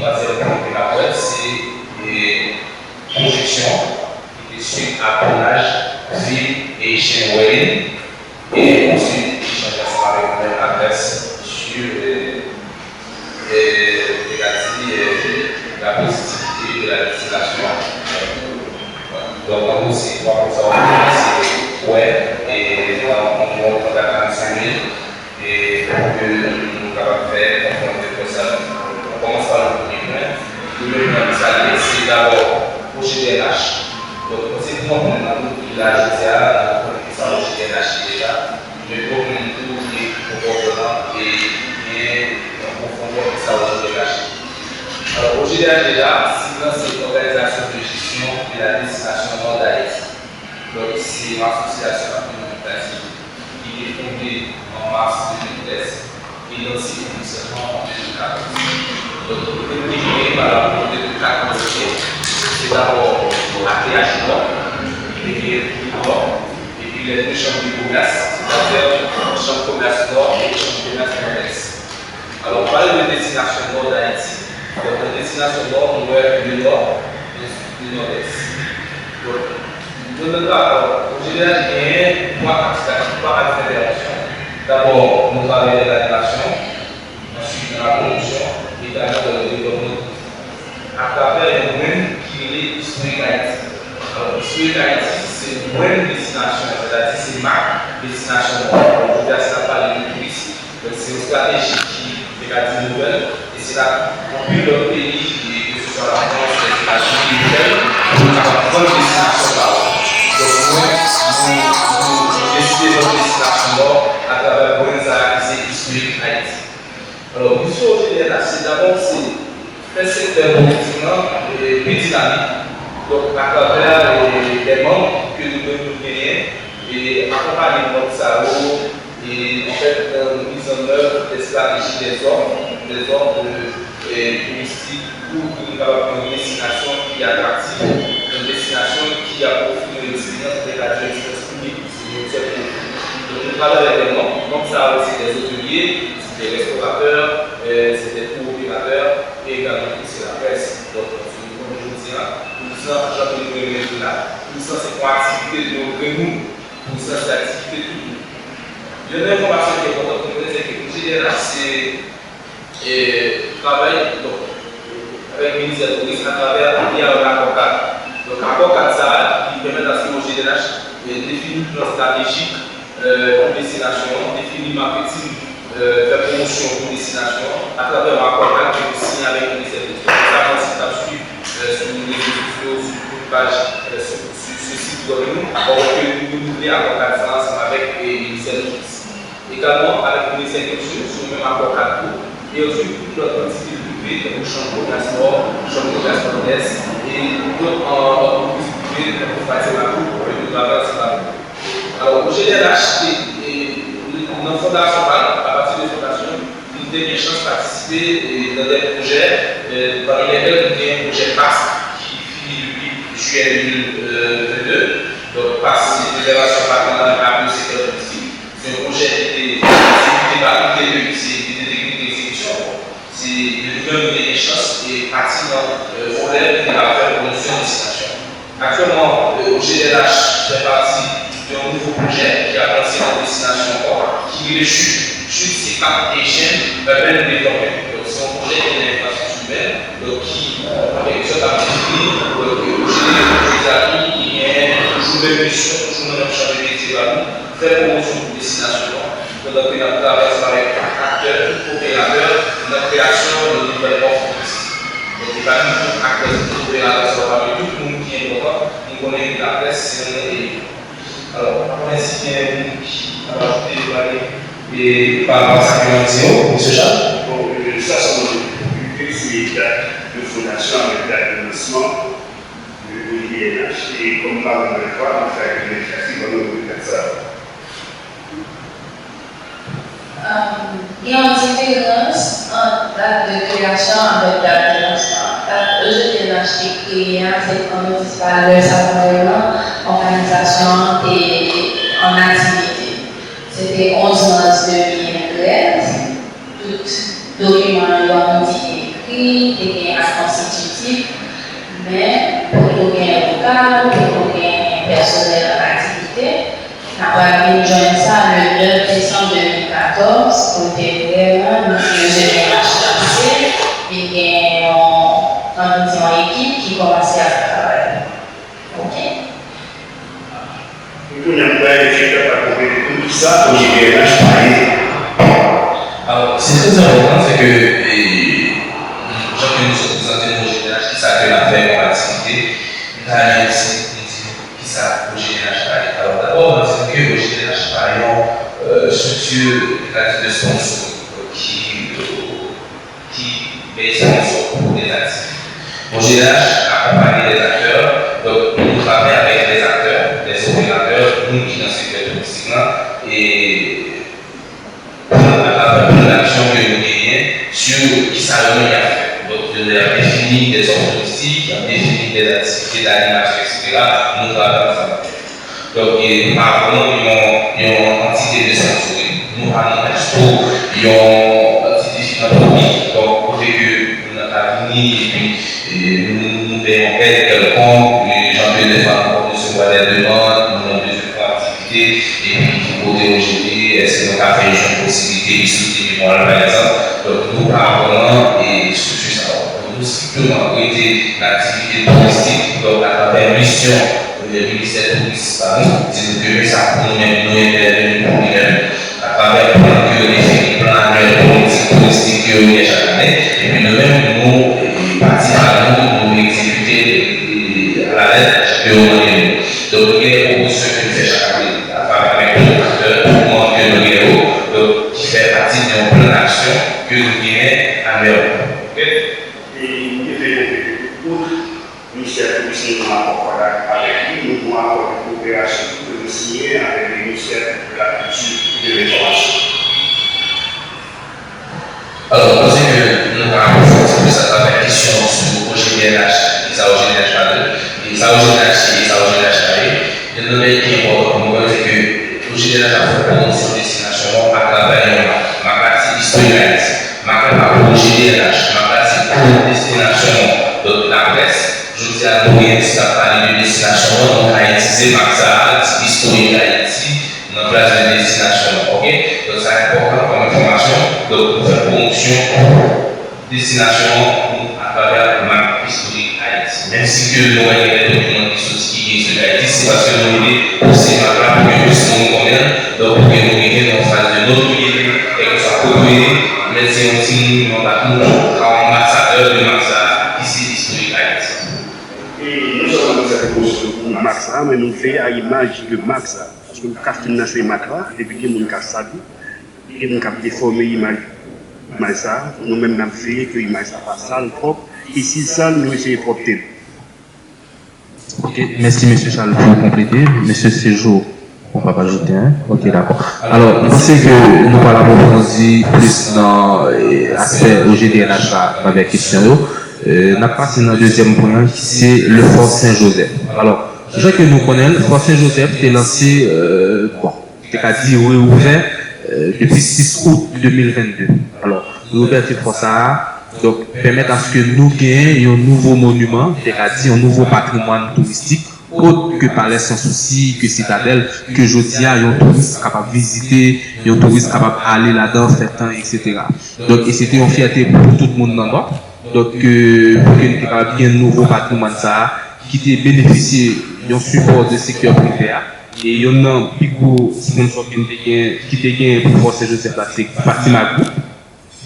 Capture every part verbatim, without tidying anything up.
Twazyèm pwen ke n ap wè, se, e, pwojeksyon ki te swit a tounaj fim Asian Wedding, e answit echanj ansanm avèk Mèt Atrès sou, e, e, te ka di, e, la pozitivite de la destinasyon. Donk, an gwo, se twa pwen sa yo, se wè, e, nan anviwon trant a karannsenk minit, e pou ke nou kapab fè konfwonte pwen sa yo. Nou kòmanse pa nan premye pwen. Premye pwen, sa l ye, se dabò pwojè D N H. Donk, mwen se pou mwen konprann nan tout peyi a jodi a, nou konnen ki sa pwojè D N H ye deja. Men pou mwen tou, li konpòte nan e ki gen yon pwofondè ki sa pwojè D N H ye. Alò, pwojè D N H deja, sig lan se Organisation de Gestion de la Destination Nord d'Haïti. Donk, se yon asosyasyon nan komin Montagne ki te fonde an mas de mil trèz e lanse ofisyèlman an de mil katòz. Donk, li te kreye pa la volonte de kat pwojè. Se dabò A T H Nò, ki te genyen Nò, epi lè de chanm de komès, sètadi chanm komès Nò e chanm komès Nòdès. Alò, pale de destinasyon Nò Dayiti, donk nan destinasyon Nò, nou wè le Nord, le Nord-Est. Donk, nou menm la, pwojè a genyen twa aks, twa aks entèvansyon. Dabò, nan travay de lanimasyon, answit nan la pwomosyon, e egalman nan le devlopman touristik. Atravè yon brand ki rele Istorik Ayiti. Alò, Istorik Ayiti, se yon brand destinasyon, sètadi se mak destinasyon nou an. Alò, jodi a, si n ap pale de touris, donk, se yon estrateji ki, te ka di, nouvèl, e se la anpil lòt peyi, e ke se swa Lafrans, Lèzetazini, yo fè l, pou yo kapab vann destinasyon pa yo. Donk, nou, nou, nou, nou deside vann destinasyon Nò atravè brand sa a ki se Istorik Ayiti. Alò, misyon O G D N H, se dabò, se fè sektè touristik lan, e, pi dinamik. Donk, atravè, e, de manm ke nou menm nou genyen, e akonpaye manm sa yo, e, anfèt, nan mizannèv de strateji de zòn, de zòn, e, e, touristik pou ke nou kapab gen yon destinasyon ki atraktif, yon destinasyon ki ap ofri yon eksperyans, de ka di yon eksperyans inik, se yon tèt pwofi. Donk, nou travay avèk de manm, manm sa yo, se de otelye, se de restoratè, e, se de tour operatè, e egalman pou se laprès. Donk, se nou konnen jodi a, touris lan, jan ke nou renmen di la, touris lan se yon aktivite de yon grenn moun. Touris lan se aktivite tout moun. Youn nan enfòmasyon ki enpòtan pou nou konnen, se ke O G D N H se, e, travay, donk, avèk Ministè Touris atravè li a yon akò kad. Donk, akò kad sa a, li pèmèt aske O G D N H, e, defini plan estratejik, e, pou destinasyon an, defini maketing, e, fè pwomosyon pou destinasyon an, atravè yon akò kad ke nou siyen avèk Ministè Touris. Sa, mwen, si w t ap swiv, e, sou rezo sosyo, sou tout paj, e, sou, sou, sou sit wèb nou, w ap wè ke nou renouvle akò kad sa a ansanm avèk, e, Ministè Touris. Egalman, avèk Ministè Kilti, se yon menm akò kad tou, e yo swiv tout lòt antite prive, tankou Chanm Komès Nò, Chanm Komès Nòdès, e dòt, e, antrepriz prive, tankou Fatima Group, ke nou travay ansanm avèk yo. Alò, O G D N H, e, e, nan fondasyon pa l, apati de fondasyon, nou te gen chans patisipe, e, nan de pwojè, e, pami lèkèl nou gen pwojè pas ki fini depi jiyè de mil vennde. Donk, pas se rezèvasyon pa nan avyon sektè touristik. Se yon pwojè ki te, ki te ba tout de, se ki te teknik egzekisyon. Se, men nou menm nou te gen chans e pati nan, e, volè ki te ka fè pwomosyon destinasyon. Aktyèlman, e, O G D N H fè pati de yon nouvo pwojè ki ap lanse nan destinasyon ankò, ki rele Chute. Chute, se Cap Haitian Urban Development. Donk, se yon pwojè ki gen enfrastrikti imèn, donk ki, an kèlke sòt, ap defini, donk, e, O G D N H, jodi a tou, ki gen toujou menm misyon, toujou nan menm chan de metye pa nou, fè pwomosyon pou destinasyon an, pandan ke n ap travay ansanm avèk aktè, tout operatè, nan kreyasyon de nouvèl òf touristik. Donk, e pami tout aktè, tout operatè sa yo, pami tout moun ki enpòtan, nou konnen ke laprès se youn nan elit. Alò, m pa konnen si gen moun ki ap ajoute, pale, e, pa rapò a sa ke m ap di yo, mesye Charles? Bon, e, sa sèlman nou te di, se dat de fondasyon avèk dat de lansman de O G D N H, e kòm m pa wè nan lèt la, m ap fè yon lèt la, si pandan nou te dat sa. Gen yon diferans ant dat de kreyasyon avèk dat de lansman. Dat O G D N H te kreye a, se an nòtis pa lè sa mwen lan, òganizasyon an te an aktivite. Se te onz mas de mil trèz. Tout dokiman yo an nou di ekri, te gen ak konstititif, men poko gen lokal, poko gen pèsonèl an aktivite. N ap pral vin jwenn sa le nèf desanm de mil katòz, kote vrèman nou te jwenn mache, vin gen yon, ann di yon ekip ki kòmanse ap travay. Ok. Pou kounye a, m bay direktè pa konplete pou kisa O G D N H pa ye. Alors, c'est très important, c'est que, et, jan ke nou sot prezante nou O G D N H, kisa ke n ap fè kòm aktivite, m ta renmen osi nou di nou kisa O G D N H pa ye. Alors, d'abord, nou di nou ke O G D N H pa yon, euh, structure, c'est-à-dire de sponsor, euh, ki, euh, ki bay sponsor pou de aktivite. Bon, O G D N H akonpanye de aktè, donk nou travay avèk de aktè, de operatè, moun ki nan sektè touristik la, e plan, atravè plan d'aksyon ke nou genyen sou kisa yo menm y ap fè. Donk, yo defini de zòf touristik, y ap defini de aktivite d'animasyon, et cetera. Nou travay ansanm avè yo. Donk, e, nou pa vrèman yon, yon antite de sponsoring. Nou pa non plis tou yon antite filantropik. Donk, kote ke moun nan ka vini, epi, e, nou, nou, nou fè yon èd kèlkonk, e, jan ke dèfwa nou konn resevwa de demann, moun nan bezwen fè aktivite, epi ki kote yo jete, èske nou ka fè yon posiblite ki sou T V Montréal, pa egzanp. Donk, nou pa vrèman, e, estrikti sa yo. Donk, nou senpleman rete nan aktivite touristik, donk, atravè misyon Premye Minis touris pa nou, di nou ke men sa pou nou menm, nou entèveni pou li menm, atravè plan ke yo defini, plan anyèl politik touristik ke yo gen chak ane, epi nou menm, nou, e, pati pa nou, nou egzekite, e, alalèt ke yo mande nou. Donk, nou gen de pwopozisyon ke nou fè chak ane, atravè avèk tout aktè, tout manm ke nou gen yo, donk, ki fè pati de yon plan d'aksyon ke nou genyen anyèlman. Ok? E nou te fè konplete tout bout. Ministè touris, nou gen yon akò kòd avèk li, nou gen yon akò de koperasyon ke nou siyen avèk le ministè de la Kilti e de Lenfòmasyon. Alò, mwen panse ke nou ka apwofondi plis atravè kesyon sou O G D N H, kisa O G D N H pa ye, e sa O G D N H ye, e sa O G D N H pa ye. Youn nan bagay ki enpòtan pou nou konnen, se ke O G D N H ap fè pwomosyon destinasyon an atravè yon mak. Mak la se istorik Ayiti. Mak la pa pou O G D N H. Mak la se pou destinasyon an. Donk, laprès, jodi a, nou gen, si n ap pale de destinasyon an, nou ka itilize mak sa a, di istorik Ayiti, nan plas de destinasyon an. Ok? Donk, sa enpòtan kòm enfòmasyon. Donk, nou fè pwomosyon pou destinasyon an atravè mak istorik Ayiti. Menm si ke nou wè gen de dokiman ki soti ki gen istorik Ayiti, se paske nou vle pouse mak la pou ke plis moun konnen l, donk pou ke nou rive nan yon faz de notoriete, kèlkeswa kote w ye, menm si yon timoun, yon bat moun, ka yon anbasadè de mak sa a, ki se istorik Ayiti. E non sèlman nou fè pwomosyon pou mak sa a, men nou veye a imaj de mak sa a. Paske nou ka finanse mak la, epi gen moun ka sal li, gen moun k ap defòme imaj, imaj sa a. Nou menm, n ap veye ke imaj sa a pa sal, pwòp. E si l sal, nou eseye pwòpte l. Ok, mèsi, mesye Charles, pou konplete. Mesye Sejo, ou p ap ajoute, en? Ok, dakò. Alò, m panse ke nou pral apwofondi plis nan, eh, aspè O G D N H la, avèk kesyon yo. Eh, n ap pase nan dezyèm pwen an, ki se le Fort Saint-Joseph. Alò, jan ke nou konnen l, Fort Saint-Joseph te lanse, eh, bon, te ka di reouvè, eh, depi sis out de mil vennde. Alò, reouvèti fò sa a, donk, pèmèt aske nou genyen yon nouvo moniman, te ka di yon nouvo patrimwàn touristik, ot ke Palè Sans Souci, ke Sitadèl, ke jodi a yon touris kapab vizite, yon touris kapab ale ladan, fè tan, et cetera. Donk, e se te yon fyète pou tout moun nan Nò. Donk, eh, pou ke nou te kapab gen nouvo patrimwàn sa a, ki te benefisye yon sipò de sektè prive a. E youn nan pi gwo sponsor ke nou te gen, ki te gen pou Fò Sen Jozèf la, se Fatima Group.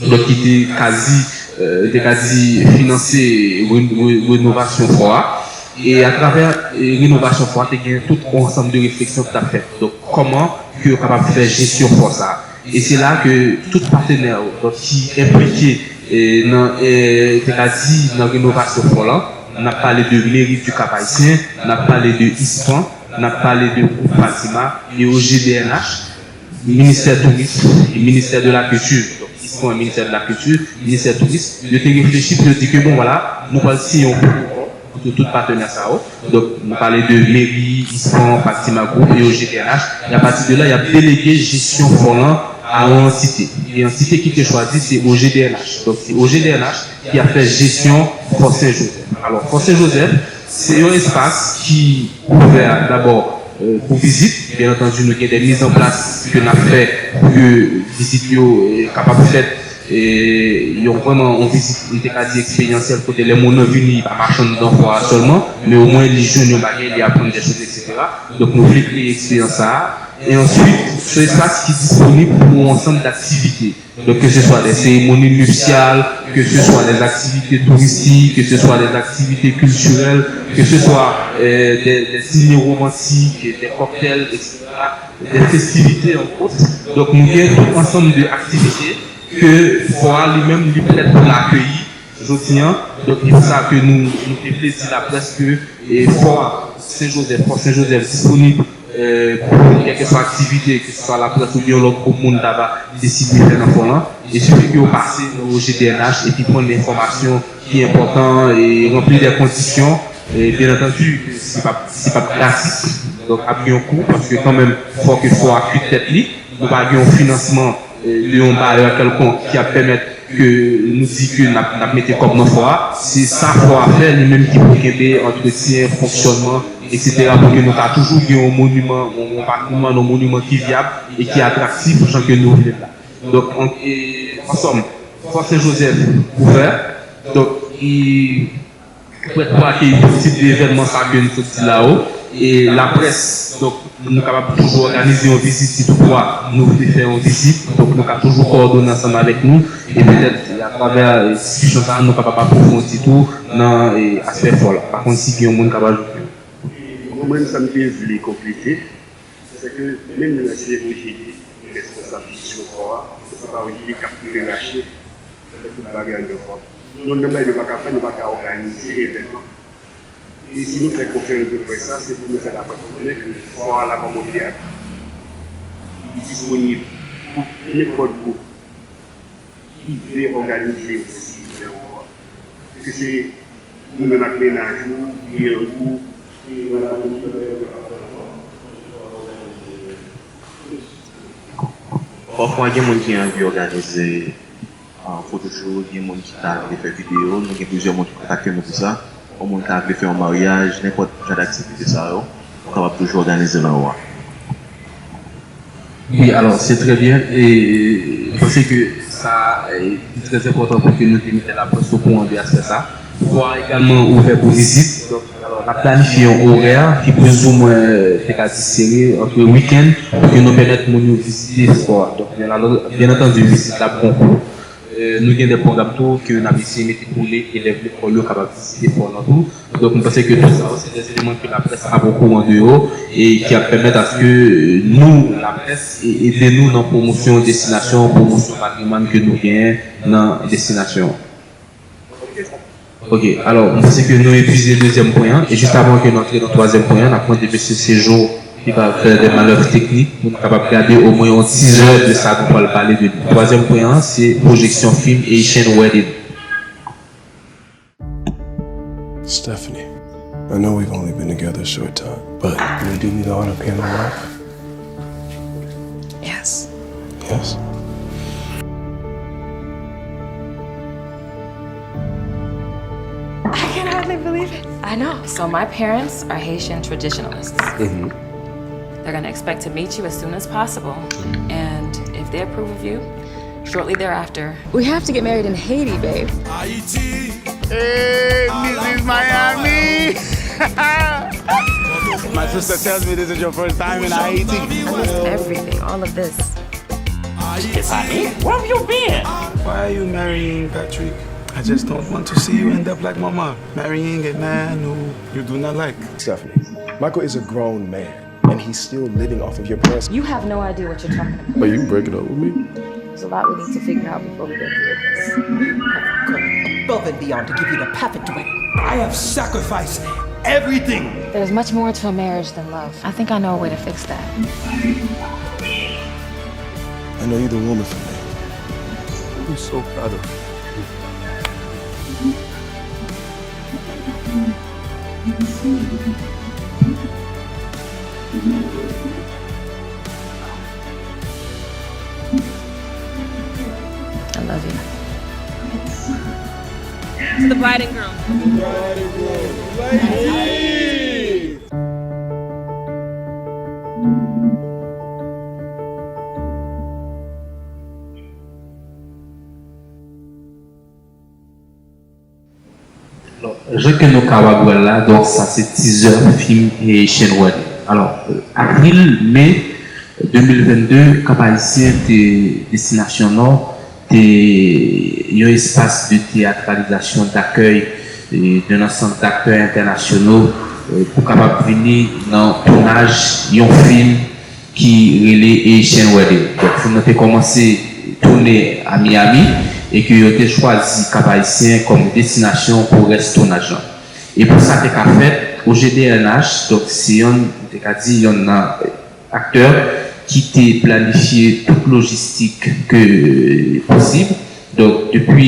Donk, ki te ka di, eh, te ka di finanse re-, re-, renovasyon fò a. E atravè, eh, renovasyon fò a, te gen tout yon ansanm de refleksyon ki t ap fèt. Donk, kòman ke yo kapab fè jesyon fò sa a? E se la ke tout patenè yo, donk, ki enplike, eh, nan, eh, te ka di, nan renovasyon fò lan, n ap pale de Meri di Kap Ayisyen, n ap pale de ISPAN, n ap pale de Gwoup Fatima e O G D N H, Ministè Touris e Ministè de la Kilti. Donk, ISPAN e Ministè de la Kilti, Ministè Touris, yo te reflechi pou yo di ke, bon, vwala, nou pral siyen yon pwotokòl ant tout patenè sa yo. Donk, nou pale de Meri, ISPAN, Fatima Group e O G D N H. E apati de la, y ap delege jesyon fò lan a yon antite. E antite ki te chwazi, se O G D N H. Donk, se O G D N H ki ap fè jesyon Fò Sen Jozèf. Alò, Fò Sen Jozèf, se yon espas ki ouvè dabò, euh, pou vizit. Byen antandi, nou gen de mizanplas ke n ap fè pou ke vizit yo, euh, kapab fèt, e yon vrèman yon vizit, m te ka di eksperyansyèl, kote lè moun nan vini, li pa mache anndan fò a sèlman, men omwen li jwenn yon bagay, li aprann de choz, et cetera. Donk, nou vle kreye eksperyans sa a. E answit, se yon espas ki disponib pou yon ansanm daktivite. Donk, ke se swa de seremoni nipsyal, ke se swa de aktivite touristik, ke se swa de aktivite kiltirèl, ke se swa, euh, de, de dine womantik, de kòktèl, et cetera, de festivite, antwòt. Donk, nou gen tout ansanm de aktivite ke fò a li menm li prèt pou l akeyi jodi a. Donk, se pou sa ke nou, nou te vle di laprès ke, e, fò a Sen Jozèf, Fò Sen Jozèf disponib, e, pou kèlkeswa aktivite, ke se swa laprès oubyen yon lòt gwoup moun ta va deside fè nan fò lan. E sifi ke yo pase nan O G D N H epi pran de enfòmasyon ki enpòtan e ranpli de kondisyon. E byen antandi, se p ap, se p ap gratis. Donk, ap gen yon kou, paske kanmenm, fò ke fò a kwit tèt li. Nou pa gen yon finansman, eh, de yon bayè kèlkonk ki ap pèmèt ke nou di ke n ap, n ap mete kòb nan fò a. Se sa fò a fè, li menm ki pou kenbe antretyen, fonksyònman, et cetera, pou ke nou ka toujou gen yon moniman, yon, yon patrimwàn, yon moniman ki vyab e ki atraktif, jan ke nou vle l la. Donk, an, e, an sòm, Fò Sen Jozèf ouvè. Donk, e, prèt pou akeyi tout tip de evènman sa ke n sot di la yo. E laprès, donk, nou kapab toujou òganize yon vizit si toutfwa nou vle fè yon vizit. Donk, nou ka toujou kowòdone ansanm avèk nou. E petèt, atravè, e, diskisyon sa a, nou kapab apwofondi tou nan, e, aspè fò la. Pa konn si gen yon moun k ap ajoute. Mwen menm, sa m te vle konplete, se ke menm lè se O G D ki responsab jesyon fò a, se pa O G D k ap rive rache, fè tout bagay ankò. Nou, nan bagay nou pa ka fè, nou pa ka òganize evènman. E si nou fè konferans de près sa, se pou nou fè laprès konnen ke fò a la kòm o teyat, li disponib pou nenpòt gwoup ki vle òganize yon festival ankò. Ke se ou menm ak mennaj ou, ki gen yon gwoup, ki gen yon gwoup. Pafwa, gen moun ki anvi òganize, ah, photoshoot, gen moun ki ta vle fè videyo, nou gen plizyè moun ki kontakte nou pou sa. Yon moun ka vle fè yon maryaj, nenpòt jan daktivite sa yo, nou kapab toujou òganize nan yo a. Wi, alò, se trè byen. E, m panse ke sa, e, li trè enpòtan pou ke nou te mete laprès okouran de aspè sa. Fò a egalman ouvè pou vizit. Donk, alò, n ap planifye yon orè ki plizoumwen, e, te ka di sere, ant wikenn, pou ke nou pèmèt moun yo vizite fò a. Donk, byen, alò, byen antandi, vizit la ap gon kou. Euh, nou gen de pwogram tou ke n ap eseye mete pou le elèv lekòl yo kapab vizite fò lan tou. Donk, m panse ke tout sa yo se de eleman ke laprès ap okouran de yo e ki ap pèmèt aske, euh, nou, laprès, e-, ede nou nan pwomosyon destinasyon, pwomosyon patrimwàn ke nou genyen nan destinasyon an. Ok, alò, m panse ke nou epuize dezyèm pwen an, e jis avan ke nou antre nan twazyèm pwen an, n ap mande mesye Sejour ki va fè de manèv teknik pou nou kapab gade omwen yon tizè de sa nou pral pale de li. Twazyèm pwen an, se pwojeksyon fim Haitian Wedding. Stephanie, I know we've only been together a short time, but you do me the honor of being my wife? Yes. Yes? I can hardly believe it. I know. So my parents are Haitian traditionalists. Mm-hmm. They're gonna expect to meet you as soon as possible. And if they approve of you, shortly thereafter. We have to get married in Haiti, babe. Haiti. Hey, this is Miami. My sister tells me this is your first time in Haiti. I missed everything, all of this. Tiffany, where have you been? Why are you marrying Patrick? I just don't want to see you end up like Mama, marrying a man who you do not like. Stephanie, Michael is a grown man, and he's still living off of your parents. You have no idea what you're talking about. Are you breaking up with me? There's a lot we need to figure out before we go through with this. Above and beyond to give you the perfect wedding. I have sacrificed everything. There's much more to a marriage than love. I think I know a way to fix that. I know you're the woman for me. I'm so proud of you. To the bride and groom. Jan ke nou kapab wè l la, donk sa se teaser fim Haitian Wedding. Alò, avril, me de mil vennde, Kap Ayisyen te destinasyon nò, te yon espas de teyatralizasyon, dakèy d'un ensemble d'acteurs internationaux pou kapab vini nan tounaj yon fim ki rele Haitian Wedding. Donk, fim nan te kòmanse tounen a Miami e ke yo te chwazi Kap Ayisyen kòm destinasyon pou rès tounaj lan. E pou sa te ka fèt, O G D N H, donk se yonn, nou te ka di, yonn nan aktè ki te planifye tout lojistik ke posib. Donk, depi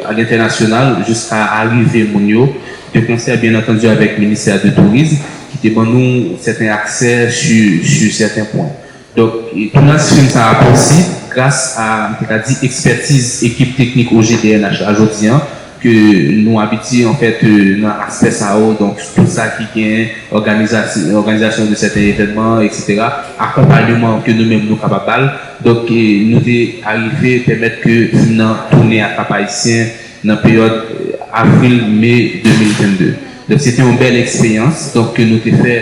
a lentènasyonal jiska arive moun yo, de konsè, byen antandi, avèk ministè de tourizm, ki te ban nou sèten aksè sur, sur sèten pwen. Donk, tounaj fim sa a posib gras a, m te ka di, ekspètiz ekip teknik O G D N H la jodi an, ke nou abitye, anfèt, nan aspè sa yo, donk, tout sa ki gen òganizasyon, òganizasyon de sèten evènman, etsetera, akonpayman ke nou menm nou kapab ba l. Donk, nou te arive pèmèt ke fim nan tounen a Kap Ayisyen nan peryòd avril, me de mil vennde. Donk, se te yon bèl eksperyans, donk, ke nou te fè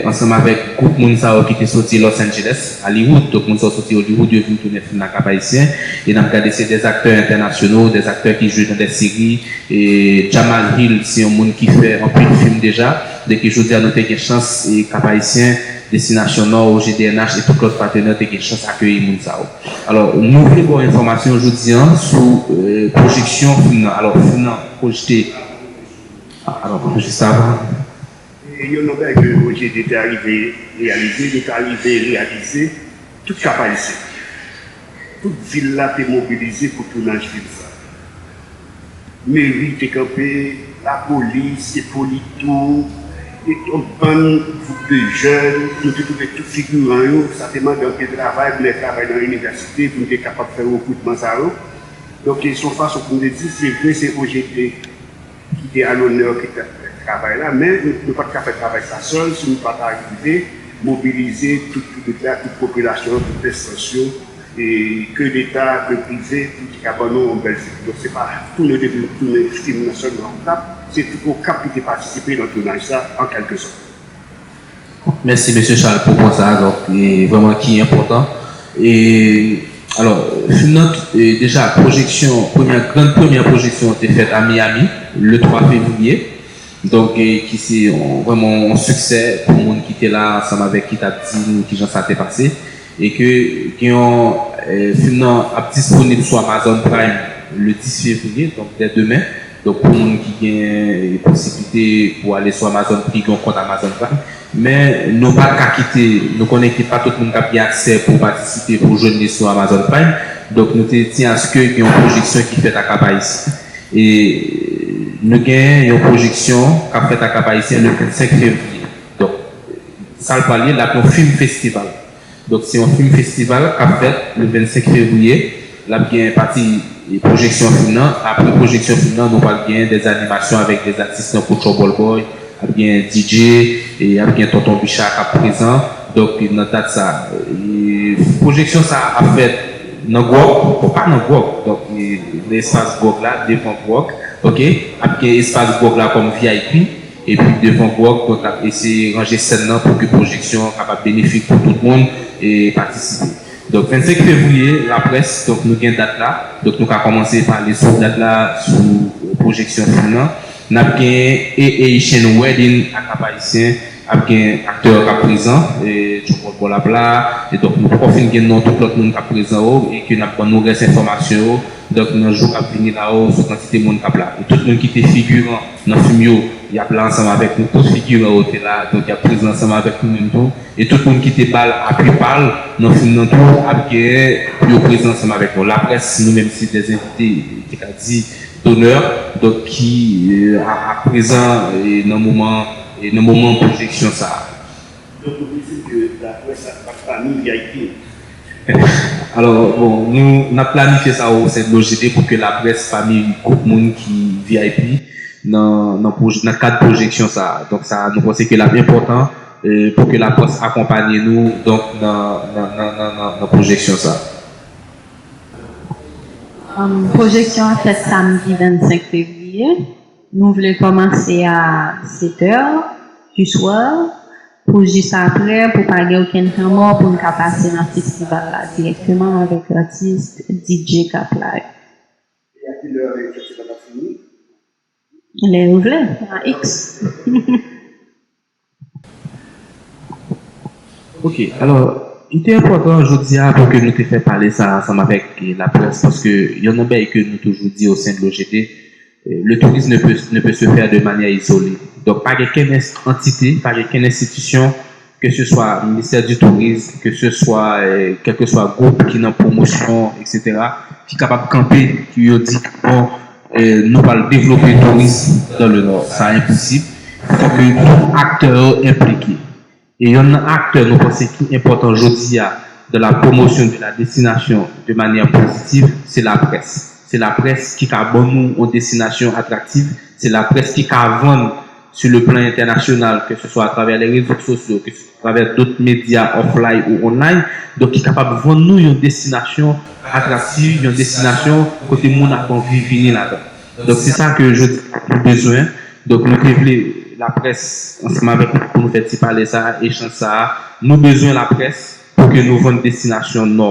ansanm avèk gwoup moun sa yo ki te soti Los Angeles, Hollywood. Donk, moun sa yo soti Hollywood, yo vin tounen fim nan Kap Ayisyen. E n ap gade, se des acteurs internationaux, des acteurs ki jwe nan des séries. E Jamal Hill, se yon moun ki fè anpil fim deja. Donk, jodi a, nou te gen chans, e Kap Ayisyen, Destinasyon Nò, O G D N H e tout lòt patnè te gen chans akeyi moun sa yo. Alò, nou vle ba w enfòmasyon jodi a sou pwojeksyon fim nan. Alò, fim nan pwojte, alò, jis avan. E yon lòt bagay ke O G D te arive reyalize, li te arive reyalize tout Kap Ayisyen. Tout vil la te mobilize pou tounaj fim sa. Meri te kanpe, lapolis, e Politou, e yon bann gwoup de jèn, nou te twouve tout figiran yo, sa te mande anpil travay, m te travay nan inivèsite pou m te kapab fè rekritman sa yo. Donk, se yon fason pou m te di, se vre, se O G D ki te alonè ki t ap fè travay la, men nou pa t ka fè travay sa sèl si nou pa ta rive mobilize tout piblik la, tout popilasyon an, tout enstans yo, e ke Leta, ke prive, pou ki ka ban nou yon bèl fim. Donk, se pa tounen depi nou tounen fim nan sèlman Okap, se tout Okap ki te patisipe nan tounaj sa, an kèlkesòt. Mèsi, mesye Charles, pou pwen sa a, donk, e vrèman ki enpòtan. E, alò, fim nan, e, deja, pwojeksyon, premyè, gran premyè pwojeksyon an te fèt a Miami, le twa fevriye. Donk, e, ki se yon, vrèman yon siksè pou moun ki te la ansanm avèk, ki t ap di nou kijan sa te pase. E ke gen yon, e, fim nan ap disponib sou Amazon Prime le dis fevriye, donk dè demen. Donk, pou moun ki gen, e, posiblite pou ale sou Amazon, ki gen yon kont Amazon Prime. Men, nou pa t ka kite, nou konnen ke pa tout moun k ap gen aksè pou patisipe, pou jwenn li sou Amazon Prime. Donk, nou te tyen aske gen yon pwojeksyon ki fèt a Kap Ayisyen. E nou gen yon pwojeksyon k ap fèt a Kap Ayisyen le vennsenk fevriye. Donk, sa l pral ye, l ap yon fim festival. Donk, se yon fim festival k ap fèt le vennsenk fevriye. L ap gen pati pwojeksyon fim nan. Apre pwojeksyon fim nan, nou pral gen dè animasyon avèk dè atis tankou Trouble Boy, ap gen D J, e ap gen Tonton Bicha k ap prezan. Donk, nan dat sa, e pwojeksyon sa ap fèt nan Gwòg, bon, pa nan Gwòg, donk, e nan espas Gwòg la, devan Gwòg, oke? Ap gen espas Gwòg la kòm V I P. Epi devan Gwòg, donk, n ap eseye ranje sèn nan pou ke pwojeksyon an kapab benefik pou tout moun e patisipe. Donk, vennsenk fevriye, laprès, donk, nou gen dat la. Donk, nou ka kòmanse pale sou dat la, sou pwojeksyon fim nan. N ap gen A Haitian Wedding a Kap Ayisyen, ap gen aktè k ap prezan, e Djokòl Bòl ap la, e donk, nou poko fin gen non tout lòt moun k ap prezan yo, e ke n ap ban nou rès enfòmasyon yo, donk, nan jou k ap vini la yo, sou kantite moun k ap la. E tout moun ki te figiran nan fim yo, y ap la ansanm avèk nou. Tout figiran yo te la, donk y ap prezan ansanm avèk nou menm tou. E tout moun ki te ba l apui pa l nan fim nan tou ap genyen pou yo prezan ansanm avèk nou. Laprès, nou menm, se dè envite, te ka di, donè, donk ki ap prezan nan moman, nan moman pwojeksyon sa a. Donk, nou vle di ke laprès ap bat pami V I P. Alò, bon, nou n ap planifye sa o sen de l'O G D pou ke laprès pami gwoup moun ki V I P nan, nan, pwoj- nan kad pwojeksyon sa a. Donk, sa, nou panse ke l ap enpòtan eh, pou ke laprès akonpanye nou donk, nan, nan, nan, nan, nan, nan pwojeksyon sa a. Um, pwojeksyon an fèt samdi vennsenk fevriye. Nou vle kòmanse a sèt è du soir pou jis aprè, pou pa gen okenn tan mò, pou n ka pase nan festival la dirèkteman avèk atis, D J k ap live. E a kilè festival la fini? Lè yo vle, nan X. Ok, alò, li te enpòtan jodi a pou ke nou te fè pale sa ansanm avèk eh, laprès, paske yonn nan bagay ke nou toujou di o sen de l'O G D, eh, le tourisme ne peut, ne peut se faire de manière isolée. Donk, pa gen kenn ens- antite, pa gen kenn enstitisyon, ke se swa ministè di tourism, ke se swa eh, kèlkeswa gwoup ki nan pwomosyon, et cetera, ki kapab kanpe, ki yo di, bon, eh, nou pral devlope tourism dans le Nord. Sa enposib. Fòk tout aktè yo enplike. E yonn nan aktè nou panse ki enpòtan jodi a dans la promotion de la destination de manière positive, se laprès. Se laprès ki ka ban nou yon destinasyon atraktiv, se laprès ki ka vann sur le plan international, que ce soit à travers les réseaux sociaux, que ce soit à travers d'autres médias offline ou online, donk ki kapab vann nou yon destinasyon atraktiv, yon destinasyon kote moun ap anvi vini ladan. Donk se sa ke jodi a nou bezwen. Donk nou te vle laprès ansanm avèk nou pou nou fè ti pale sa a, echanj sa a. Nou bezwen laprès pou ke nou vann destinasyon Nò.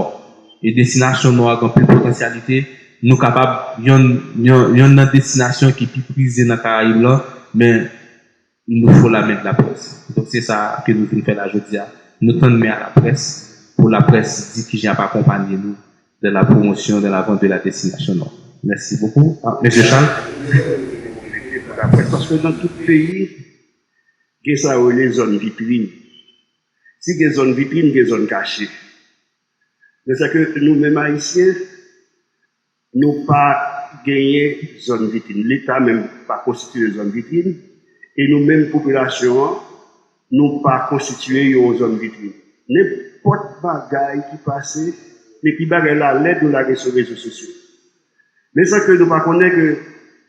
E destinasyon Nò a gen anpil potansyalite. Nou kapab, yonn, yonn, yonn nan destinasyon ki pi prize nan Karayib lan, men il nous faut la main de la presse. Donk se sa ke nou vin fè la jodi a. Nou tann men a laprès pou laprès di kijan y ap akonpanye nou dans la promotion, dans la vente de la destination Nord. Merci beaucoup. Ah, Monsieur Charles. Laprès, paske nan tout peyi, gen sa yo rele zòn vitrin. Si gen zòn vitrin, gen zòn kache. Men sa ke nou menm Ayisyen, nou pa genyen zòn vitrin. Leta menm pa konstitiye zòn vitrin. E nou menm popilasyon an, nou pa konstitiye yon zòn vitrin. Nenpòt bagay ki pase, epi bagay la lèd, nou lage sou rezo sosyo. Men san ke nou pa konnen ke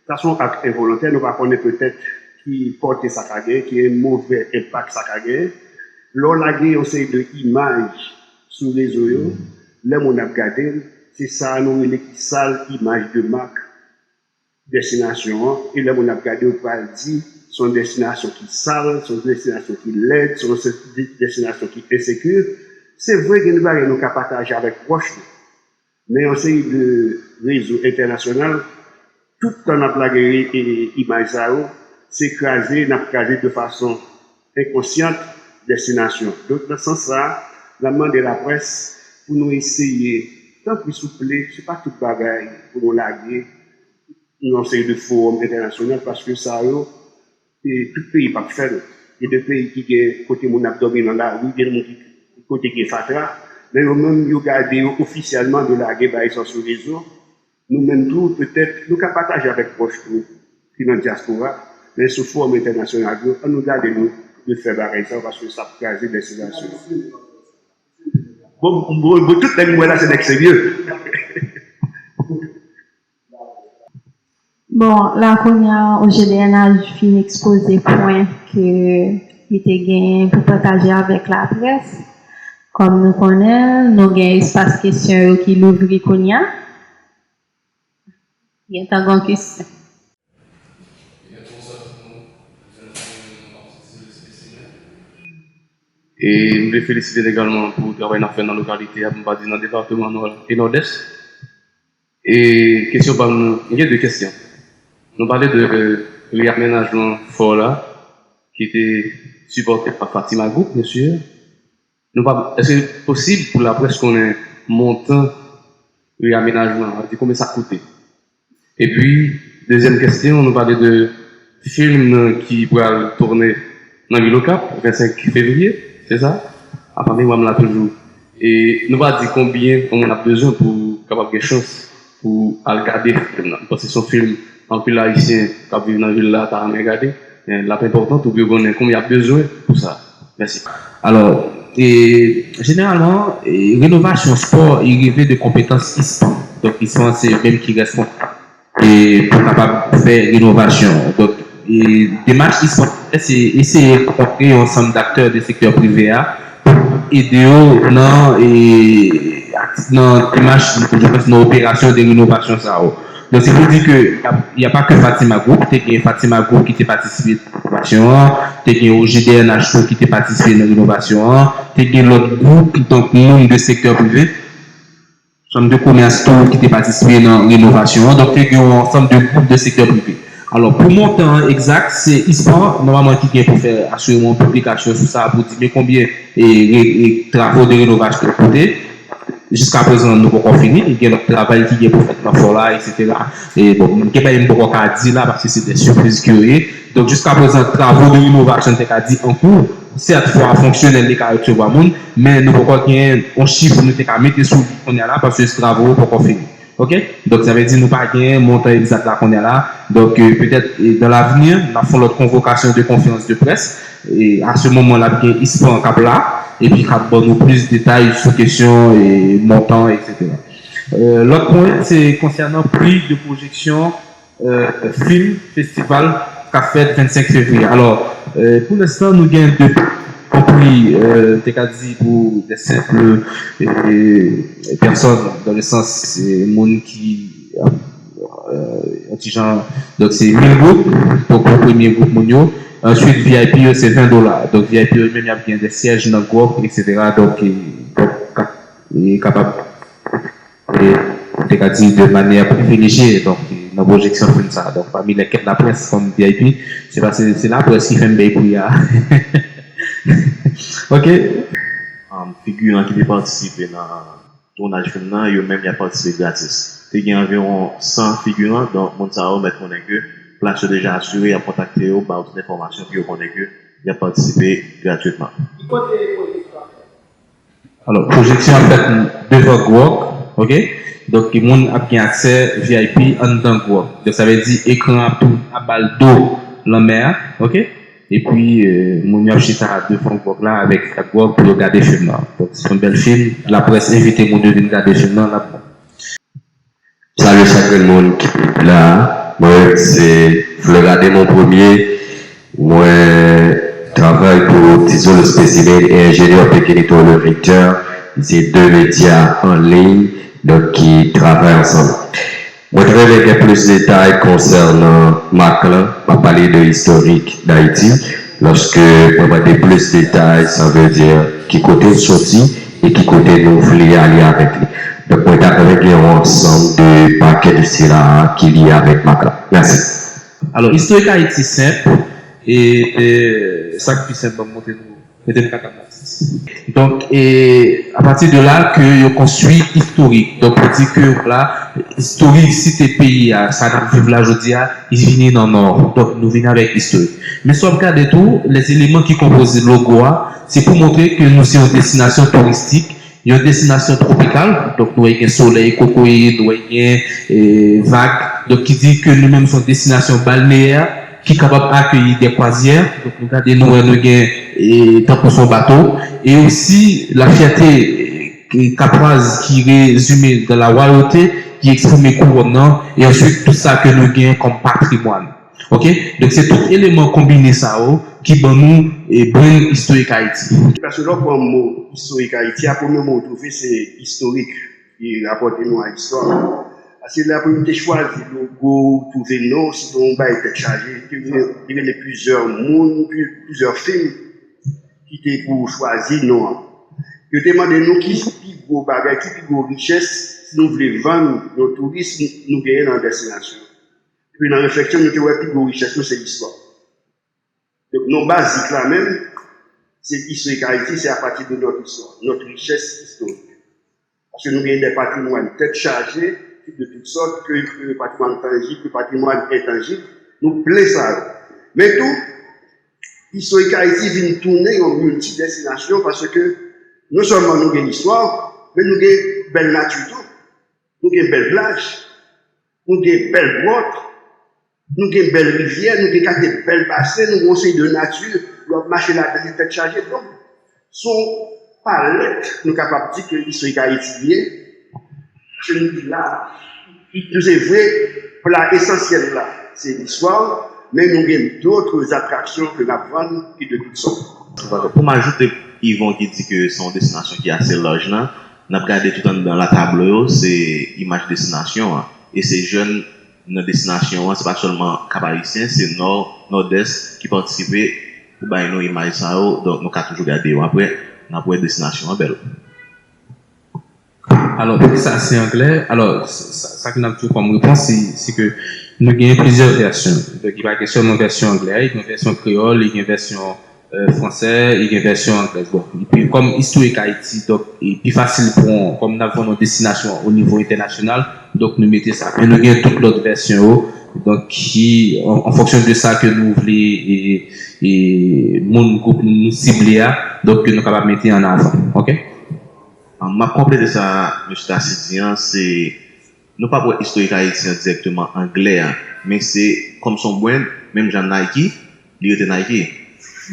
sa se yon ak envolontè, nou pa konnen petèt ki pòte sa ka genyen, ki move enpak sa ka genyen. Lè w lage yon seri de imaj sou rezo yo, lè moun ap gade l, se sa nou rele ki sal imaj de mak destinasyon an. E lè moun ap gade, yo pral di se yon destinasyon ki sal, se yon destinasyon ki lèd, se yon destinasyon ki ensekir. Se vre, gen de bagay nou ka pataje avèk pwòch nou. Men yon seri de rezo entènasyonal, tout tan n ap lage imaj sa yo, se kraze n ap kraze de fason enkonsyan destinasyon. Donk, nan sans sa a, n ap mande laprès pou nou eseye, tanpri souple, se pa tout bagay pou nou lage nan yon seri de fowòm entènasyonal, paske sa yo, e tout peyi p ap fè l. Gen de peyi ki gen kote moun ap dòmi nan lari, gen moun ki kote gen fatra, men yo menm yo gade yo ofisyèlman, yo lage bagay sa sou rezo. Nou menm tou, petèt, nou ka pataje avèk pwòch nou ki nan dyaspora, men sou fowòm entènasyonal yo, ann nou gade nou de fè bagay sa yo, paske sa ap kraze destinasyon an. Bon, bon, bon, tout nèg m wè la se nèg serye. Bon, la kounye a, O G D N H fin ekspoze pwen ke li te genyen pou pataje avèk laprès. Kòm nou konnen, nou gen espas kesyon yo ki louvri kounye a. Gentan gen kesyon. E m vle felisite n egalman pou travay n ap fè nan lokalite a, pou m pa di nan depatman Nò e Nòdès. E kesyon pa m nan, m gen de kesyon. Nou pale de reyamenajman fò la, ki te sipòte pa Fatima Group, byen si. Nou pa, èske posib pou laprès konnen montan reyamenajman an, sa vle di konbyen sa koute? Epi, dezyèm kesyon, nou pale de fim nan ki pral tounen nan vil Okap, vennsenk fevriye, se sa? Apa memwa m la toujou. E nou pa di konbyen yon moun ap bezwen pou kapab gen chans pou al gade fim nan. M panse se yon fim anpil Ayisyen k ap viv nan vil la ta renmen gade, men l ap enpòtan tou pou yo konnen konbyen y ap bezwen pou sa. Mèsi. Alò, E, jeneralman, e, renovasyon spò, li rele de konpetans ISPAN. Donk, ISPAN se yo menm ki responsab e, pou kapab fè renovasyon. Donk, e, demach ISPAN se eseye rankontre yon ansanm daktè de sektè prive a pou ede yo nan, e, ak- nan demach, je pense, nan operasyon de renovasyon sa yo. Donk, se pou di ke y a, y a pa ke Fatima Group, te gen Fatima Group ki te patisipe nan renovasyon an, te gen O G D N H tou ki te patisipe nan renovasyon an, te gen lòt gwoup, donk, moun de sektè prive, chanm de komès tou ki te patisipe nan renovasyon an. Donk, te gen yon ansanm de gwoup de sektè prive. Alò, pou montan an egzak, se ISPAN, nòmalman, ki gen pou fè asireman yon piblikasyon sou sa, pou di men konbyen e, e, e, travo de renovasyon koute. Jiska prezan, nou poko fini. Gen lòt travay ki gen pou fèt nan fò la, etsetera. E, bon, gen bagay m poko ka di la, paske se de sipriz ke yo ye. Donk, jiska prezan, travo de renovasyon, te ka di an kou. Sèt, fò a fonksyonèl, li ka resevwa moun, men nou poko gen yon chif nou te ka mete sou li kounye a la, paske travo yo poko fini. Oke? Donk, sa vle di nou pa gen montan egzak la kounye a la. Donk, euh, petèt, e, dans l'avenir, n ap fè yon lòt konvokasyon de konferans de près. E, a se moman, l ap gen ISPAN k ap la, epi k ap ban nou plis detay sou kesyon, e, montan, etsetera. Euh, lòt pwen, se konsènan pri de pwojeksyon euh, fim festival k ap fèt vennsenk fevriye. Alò, euh, pou lenstan, nou gen de pri, euh, te ka di pou de senp, euh, pèsòn, dans le sens, se moun ki, euh, yon ti jan, donk se mil goud pou, pou premye gwoup moun yo. Answit, V I P yo, se ven dola. Donk, V I P yo menm, y ap gen de syèj nan gwòg, etsetera. Donk, e, donk, ka-, e kapab e, m te ka di de manyè privilejye, donk, nan pwojeksyon fim sa a. Donk, pami lèkèt laprès kòm V I P, se pa se, se laprès ki fè m bay pri a. Oke. Um, figiran ki te patisipe nan tounaj fim nan, yo menm y ap patisipe gratis. Te gen anviwon san figiran, donk moun sa yo mèt konnen ke plas yo deja asire, y ap kontakte yo, ba yo tout enfòmasyon pou yo konnen ke y ap patisipe gratitman. Ki kote pwojeksyon ap fèt? Alò, pwojeksyon ap fèt devan gwòg, oke? Donk, moun ap gen aksè V I P anndan gwòg. Donk, sa vle di ekran ap tou, ap ba l do lanmè a, oke? Epi, euh, moun yo ap chita devan gwòg la avèk sa gwòg pou yo gade fim nan. Donk, se yon bèl fim. Laprès envite moun yo vin gade fim nan, l ap bon. Salye chak grenn moun ki la. Mwen se Florade Mon Premier. Mwen travay pou Tizolo Specimen e enjenyè Pekenito le Vecteur. Se de medya an liy, donk, ki travay ansanm. Mwen ta renmen gen plis detay konsènan mak lan. M ap pale de istorik Dayiti. Lòske mwen mande plis detay, sa vle di ki kote l soti e ki kote nou vle ale avèk li. Donk, mwen ta renmen gen yon ansanm de pakèt sila ki lye avèk mak la. Mèsi. Alò, istorik Ayiti senp, e, e sa k pi senp, ban m montre nou kote m ka tap la. Donk, e apati de la ke yo konstwi istorik. Donk, pou di ke, vwala, istorik site peyi a, sa n ap viv la jodi a, li vini nan nò. Donk, nou vini avèk istorik. Men si w ap gade tou, lèzeleman ki konpoze logo a, se pou montre ke nou se yon destinasyon touristik, yon destinasyon twopikal. Donk, nou wè gen solèy, kokoye, nou wè gen, e, vag. Donk, ki di ke nou menm se yon destinasyon balneyè ki kapab akeyi de kwazyè. Donk, nou gade, nou wè, nou gen, e, tankou se yon bato. E osi, la fierté, e, kapwaz ki rezime dans la royauté, ki eksprime kouwòn nan, e answit, tout sa ke nou gen kòm patrimwàn. Oke? Donk, se tout eleman konbine sa yo ki ban nou, e, brand istorik Ayiti. Paske lè w pran mo istorik Ayiti a, premye mo w twouve se istorik, ki rapòte nou a istwa. Paske lè pou nou te chwazi logo, twouve non, se te yon bagay tèt chaje, te rele, te rele plizyè moun, pli-, plizyè fim ki te pou chwazi non an. Yo te mande nou ki pi gwo bagay, ki pi gwo richès, si nou vle vann yon touris, nou genyen nan destinasyon. Epi nan refleksyon, nou te wè pi gwo richès nou se istwa. Donk, non bazik la menm, se istorik Ayiti, se apati de notre histoire, notre richesse historique. Paske nou gen de patrimwàn tèt chaje, de tout sòt, ke, ke patrimwàn tanjib, ke patrimwàn entanjib, nou plen sa yo. Men tou, istorik Ayiti vin tounen yon milti destinasyon paske non sèlman nou gen istwa, men nou gen bèl nati tou. Nou gen bèl plaj, nou gen bèl gwòt, nou gen bèl rivyè, nou gen kate bèl basen, nou gen yon seri de nati, lè w ap mache ladan, se tèt chaje. Donk, se yon palèt, nou kapab di ke Istorik Ayiti ye, ke nou la. Se vre, pla esansyèl la, se listwa, men nou gen dòt atraksyon ke n ap vann ki de tout sòt. Pou m ajoute Yvon ki di ke se yon destinasyon ki ase laj lan, n ap gade tout anndan la tablo yo, se imaj destinasyon an. E se jèn nan destinasyon an, se pa sèlman Kap Ayisyen, se Nò, Nòdès ki patisipe pou bay nou imaj sa yo. Donk, nou ka toujou gade yo apre, n ap wè destinasyon an bèl. Alò, poukisa se anglè? Alò, sa, sa ke n ap di w kòm repons, se, se ke nou gen plizyè vèsyon. Donk, li pa gen sèlman vèsyon anglè, li gen vèsyon kreyòl, li gen vèsyon euh, fransè, li gen vèsyon anglè. Bon, epi kòm Istorik Ayiti, donk, li pi fasil pou, kòm n ap vann yon destinasyon o nivo entènasyonal, donk nou mete sa. Men nou gen tout lòt vèsyon yo, donk, ki, an, an fonksyon de sa ke nou vle, e, e moun, gwoup nou sible a, donk, ke nou kapab mete an avan. Oke? M ap konplete sa mesye Tacite di an, se nou p ap wè Istorik Ayiti an dirèkteman anglè an, men se kòm se yon brand, menm jan Nike, li rete Nike.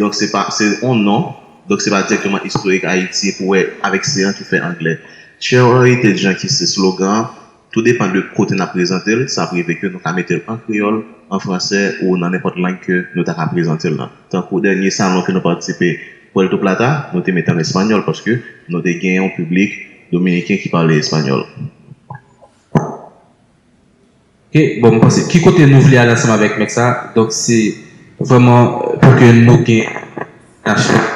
Donk se pa, se yon non, donk se pa dirèkteman Istorik Ayiti pou wè avèk se an ki fè anglè. Share Our Heritage an ki se slogan an, tou depan de kote n ap prezante l, sa ap rive ke nou ka mete l an kreyòl, an fransè ou nan nenpòt lang ke nou ta ka prezante l lan. Tankou dènye salon ke nou patisipe, Puerto Plata, nou te mete an espanyòl paske nou te gen yon piblik dominiken ki pale espanyòl. Ok, bon, m panse, ki kote nou vle ale ansanm avèk mèt sa? Donk, se vrèman pou ke nou gen yon destinasyon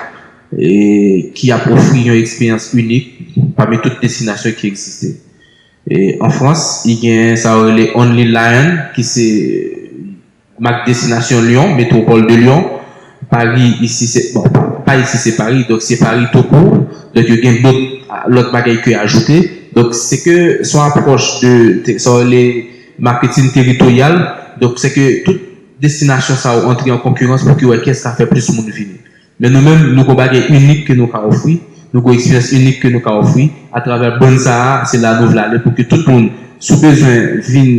e ki ap ofri yon eksperyans inik pami tout destinasyon ki egziste. E an Frans, i gen sa yo rele Only Lion, ki se mak destinasyon Lyon, métropole de Lyon. Paris, isi se, bon, pa isi se Paris, donk se Paris tou kou. Donk yo gen dòt, lòt bagay ke ajoute. Donk se ke se yon apwòch de, te- sa yo rele maketing teritoryal. Donk se ke tout destinasyon sa yo antre an konkirans pou ke wè kiyès ka fè plis moun vini. Men nou menm, nou gon bagay inik ke nou ka ofri, nou gon eksperyans inik ke nou ka ofri. Atravè brand sa a, se la nou vle ale pou ke tout moun, si w bezwen vin,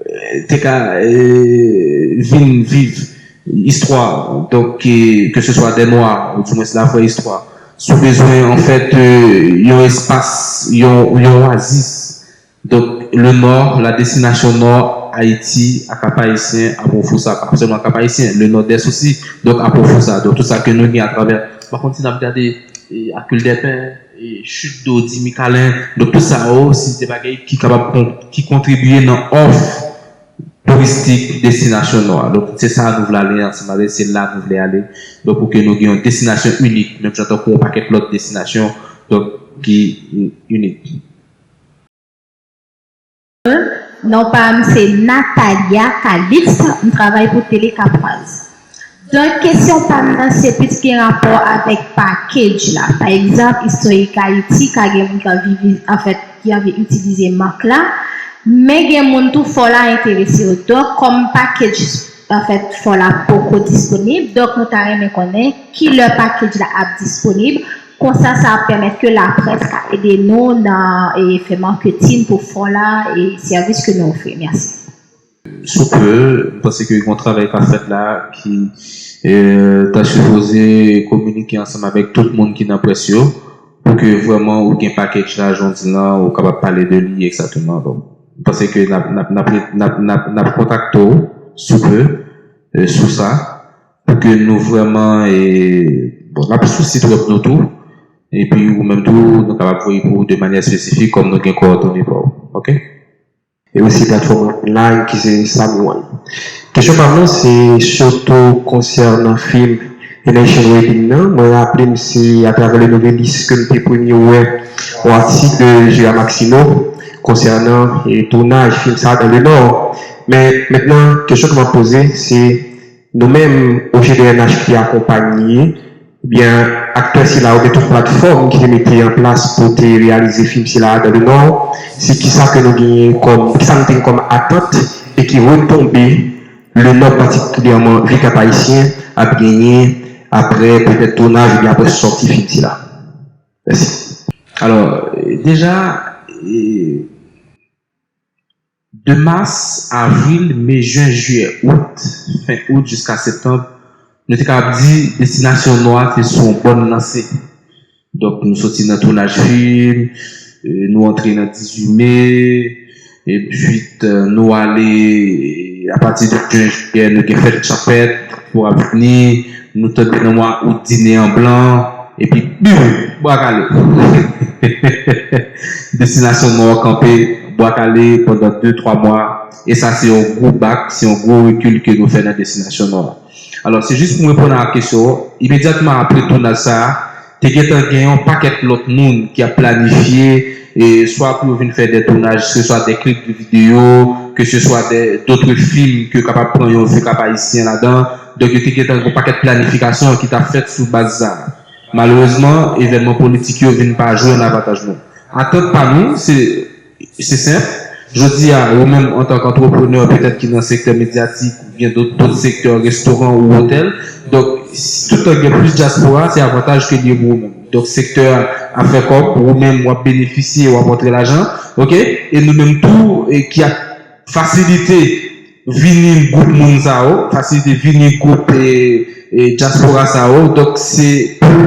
eh, te ka, eh, vin viv istwa, donk, ke, ke se swa dè nwa, ou di mwens la vrè istwa. Si w bezwen, anfèt, eh, yon espas, yon, yon oazis, donk, le Nord, la destination Nord, Ayiti, a Kap Ayisyen, ap ofri sa, pa sèlman Kap Ayisyen, le Nòdès osi, donk, ap ofri sa. Donk, tout sa ke nou gen atravè, m pa konn si n ap gade, eh, Akil Dèpen, eh, Chute d'eau, Dimi Kalen, donk, tout sa yo, se de bagay ki kapab kon- ki kontribye nan òf touristik destinasyon nou an. Donk, se sa nou vle ale ansanm avè, se la nou vle ale. Donk, pou ke nou gen yon destinasyon inik, menm jan tankou yon pakèt lòt destinasyon, donk, ki inik. Non pa m se Natalia Calixte, m travay pou Télé Caproise. Donk, kesyon pa m nan se plis gen rapò avèk package la. Pa egzanp, Istorik Ayiti ka gen moun k ap viv, anfèt, ki anvi itilize mak la, men gen moun tou fò la enterese yo. Donk, kòm package, anfèt, fò la poko disponib, donk nou ta renmen konnen kilè package la ap disponib, konsa sa ap pèmèt ke laprès ka ede nou nan e, fè maketin pou fò la e sèvis ke nou ofri. Mèsi. Sou pe, m panse ke gon travay k ap fèt la ki e, ta sipoze kominike ansanm avèk tout moun ki nan près yo pou ke vrèman ou gen package la, jan w di l lan, ou kapab pale de li egzakteman. Donk, m panse ke n ap, n ap, n ap, n ap, n ap, n ap kontakte w sou pe, e, sou sa, pou ke nou vrèman, e, bon, n ap sou sit wèb nou tou, epi ou menm tou, nou kapab voye pou ou de manyè espesifik, kòm nou gen kowòdone pa w. Oke? E osi platfòm online ki se Sami One. Kesyon pa m nan se sitou konsènan fim A Nation Wedding nan. Mwen raple m se atravè Le Nouvelliste ke m te premye wè yon atik de Gérard Maxineau konsènan e, tounaj fim sa a dans le Nord. Men mentnan, kesyon ke m ap poze se nou menm O G D N H ki akonpaye Ebyen, aktè sila oubyen tout platfòm ki te mete an plas pou te reyalize fim sila a dans le Nord, se kisa ke nou genyen kòm, kisa nou te gen kòm atant e ki retonbe le Nord patikilyèman vil Kap Ayisyen ap genyen aprè petèt tounaj oubyen aprè sòti fim sila. Mèsi. Alò, deja, e, de mas, avril, me, jen, jiyè, out, fen out jiska septanm, nou te kapab di destinasyon nou a te sou yon bòn lanse. Donk, nou soti nan tounaj fim, e, nou antre nan dizuit me, ensuite, e, nou ale, e, apati de jen, jiyè, nou gen fèt chanpèt, pou ap vini, nou tonbe nan mwa out, dine an blan, epi, bim, Bwa Kale. Destinasyon Nò kanpe, Bwa Kale, pandan de, twa mwa, e sa se yon gwo bak, se yon gwo rekil ke nou fè nan Destinasyon Nò. Alò, se jis pou reponn a kesyon, imedyatman apre tounaj sa a, te gentan gen yon pakèt lòt moun ki ap planifye, e swa pou yo vin fè de tounaj, ke se swa de klip de videyo, ke se swa de, dòt fim ke kapab pran yon vi Kap Ayisyen ladan. Donk, yo te gentan gen yon pakèt planifikasyon ki t ap fèt sou baz sa a. Malerezman, evènman politik yo vin pa jwe an avantaj nou. Atant pa nou, se, se senp. Jodi a, ou menm antanke antreprenè, petèt ki nan sektè medyatik, oubyen dòt, dòt sektè, restoran ou otèl. Donk, si tout tan gen plis dyaspora, se avantaj ke li ye pou ou menm. Donk, sektè a ap fè kòb, ou menm w ap benefisye, w ap rantre lajan, oke? E nou menm tou, e ki ap fasilite vini gwoup moun sa yo, fasilite vini gwoup, e, e, dyaspora sa yo. Donk, se pou,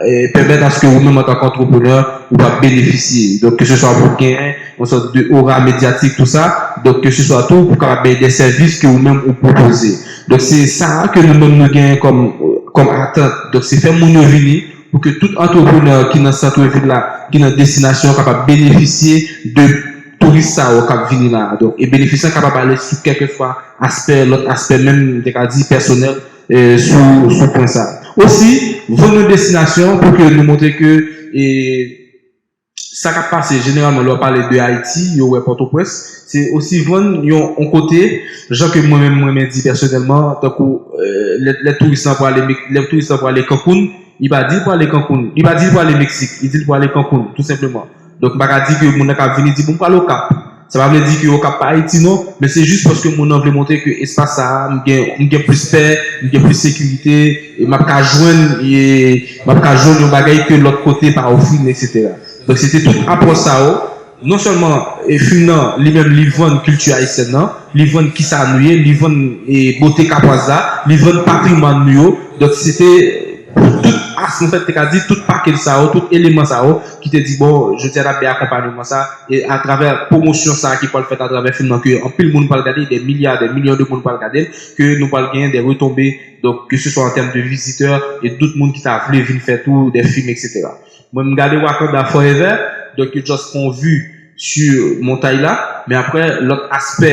e, pèmèt aske ou menm antanke antreprenè, ou va benefisye. Donk, ke se swa pou gen yon sòt de aura medyatik, tou sa. Donk, ke se swa tou pou kapab bay de sèvis ke ou menm ou pwopoze. Donk, se sa ke nou menm nou gen kòm, kòm atant. Donk, se fè moun yo vini pou ke tout antreprenè ki nan sant vil la, ki nan destinasyon, kapab benefisye de touris sa yo k ap vini la. Donk, e benefis lan kapab ale sou kèlkeswa aspè, lòt aspè menm, m te ka di, pèsonèl, e, sou, sou pwen sa. Osi, vann yon destinasyon pou ke nou montre ke, e, sa k ap pase jeneralman lè w pale de Ayiti, yo wè Pòtoprens, se osi vann yon, yon kote, jan ke mwen menm mwen renmen di pèsonèlman, tankou, e, lè, lè touris lan prale, lè touris lan prale Kankoun, li pa di l prale Kankoun, li pa di l prale Meksik, li di l prale Kankoun, tou senpleman. Donk, m pa ka di ke moun nan k ap vini di, "Bon, m prale Okap." Sa pa vle di ke Okap pa Ayiti, non, men se jis paske moun nan vle montre ke espas sa a, m gen, m gen plis pè, m gen plis sekirite, e m ap ka jwenn, e m ap ka jwenn yon bagay ke lòt kote pa ofri m, etsetera. Donk, se te tout apwòch sa yo. Non sèlman, e, fim nan, li menm, li vann kilti ayisyèn nan, li vann kisa nou ye, li vann, e, bote kapwaz la, li vann patrimwàn nou yo. Donk, se te pou tout as-, an fèt, te ka di, tout pakèt sa yo, tout eleman sa yo, ki te di, bon, jodi a, n ap bay akonpayman sa, e atravè pwomosyon sa ki pral fèt atravè fim nan, ke anpil moun pral gade, de milya, de milyon de moun pral gade l, ke nou pral genyen de retonbe, donk, ke se swa an tèm de vizitè, e tout moun ki ta vle vin fè tou de fim, etsetera. Mwen, m gade Wakanda Forever, donk, yo just fè yon vi sou montay la, men apre, lòt aspè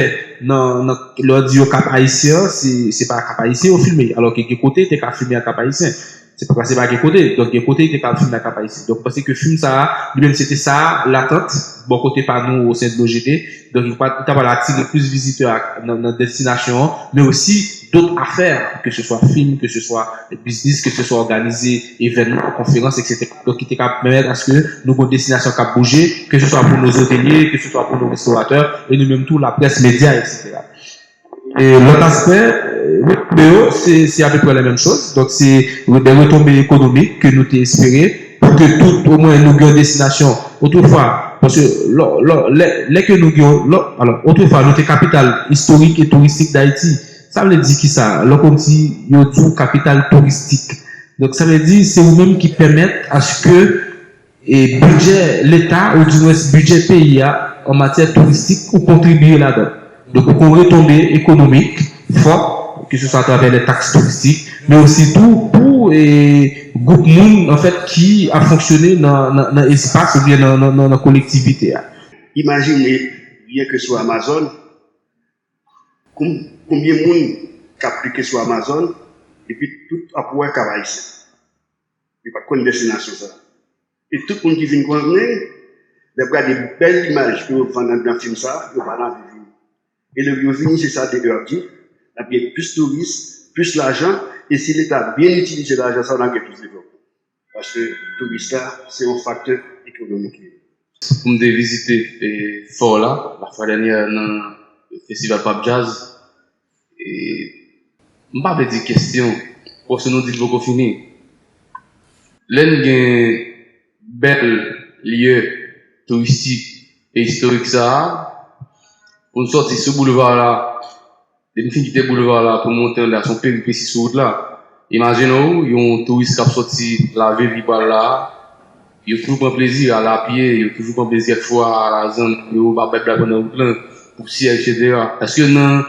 nan, nan, lè yo di yo Kap Ayisyen an, se, se pa Kap Ayisyen yo filme, alò ke gen kote te ka filme a Kap Ayisyen. Se pa, se pa gen kote, donk gen kote te ka filme a Kap Ayisyen. Donk, m panse ke fim sa a, li menm, se te sa, latant, bò kote pa nou, o Saint-Domingue, donk, li pa, li ta pral atire plis vizitè a, nan, nan destinasyon an, men osi, dòt afè, ke se swa fim, ke se swa biznis, ke se swa òganize evènman, konferans, etsetera. Donk, ki te ka pèmèt aske nou gen yon destinasyon k ap bouje, ke se swa pou nou otelye, ke se swa pou nou restoratè, e nou menm tou, laprès, medya, etsetera. E lòt aspè, e, retonbe yo, se, se apeprè la menm choz. Donk, se de retonbe ekonomik ke nou te espere pou ke tout, omwen, nou gen yon destinasyon. Otrefwa, paske lò, lò, lè, lè ke nou gen, lò, alò, otrefwa, nou te kapital istorik e touristik Dayiti. Sa vle di kisa? Lè w konn di, yo di w kapital touristik. Donk, sa vle di, se ou menm ki pèmèt aske, e, bidjè Leta, oudimwens bidjè peyi a, an matyè touristik, ou kontribye ladan. Donk, pou gen yon retonbe ekonomik fò, ke se swa atravè de taks touristik, men osi tou pou, e, gwoup moun, an fèt, ki ap fonksyone nan, nan, nan espas oubyen nan, nan, nan, nan kolektivite a. Imajine, byen ke sou Amazon, kon-, konbyen moun k ap klike sou Amazon, epi tout ap wè Kap Ayisyen. Yo pa t konn destinasyon sa a. E tout moun ki vin konnen, lè y ap gade bèl imaj ke yo vann anndan fim sa a, yo pa t anvi vini. E lè yo vini, se sa de yo ap di, n ap gen plis touris, plis lajan, e si Leta byen itilize lajan sa a, n ap gen plis devlopman. Paske touris la, se yon faktè ekonomik li ye. Pou m te vizite, e, fò la, lafwa dènyè nan festival Pap Djaz, e, m pa vle di kesyon, paske nou di l poko fini. Lè n gen bèl lye touristik e istorik sa a, pou n sòti sou boulva la, depi n fin kite boulva la pou n monte anndan, se yon peripesi sou wout la. Imajine w, yon touris k ap sòti lavil ki pral la, Yo toujou pran plezi al apye, yo toujou pran plezi kèk fwa al a zanmi yo, bay blag pandan wout lan, pousye, etsetera. Èske nan,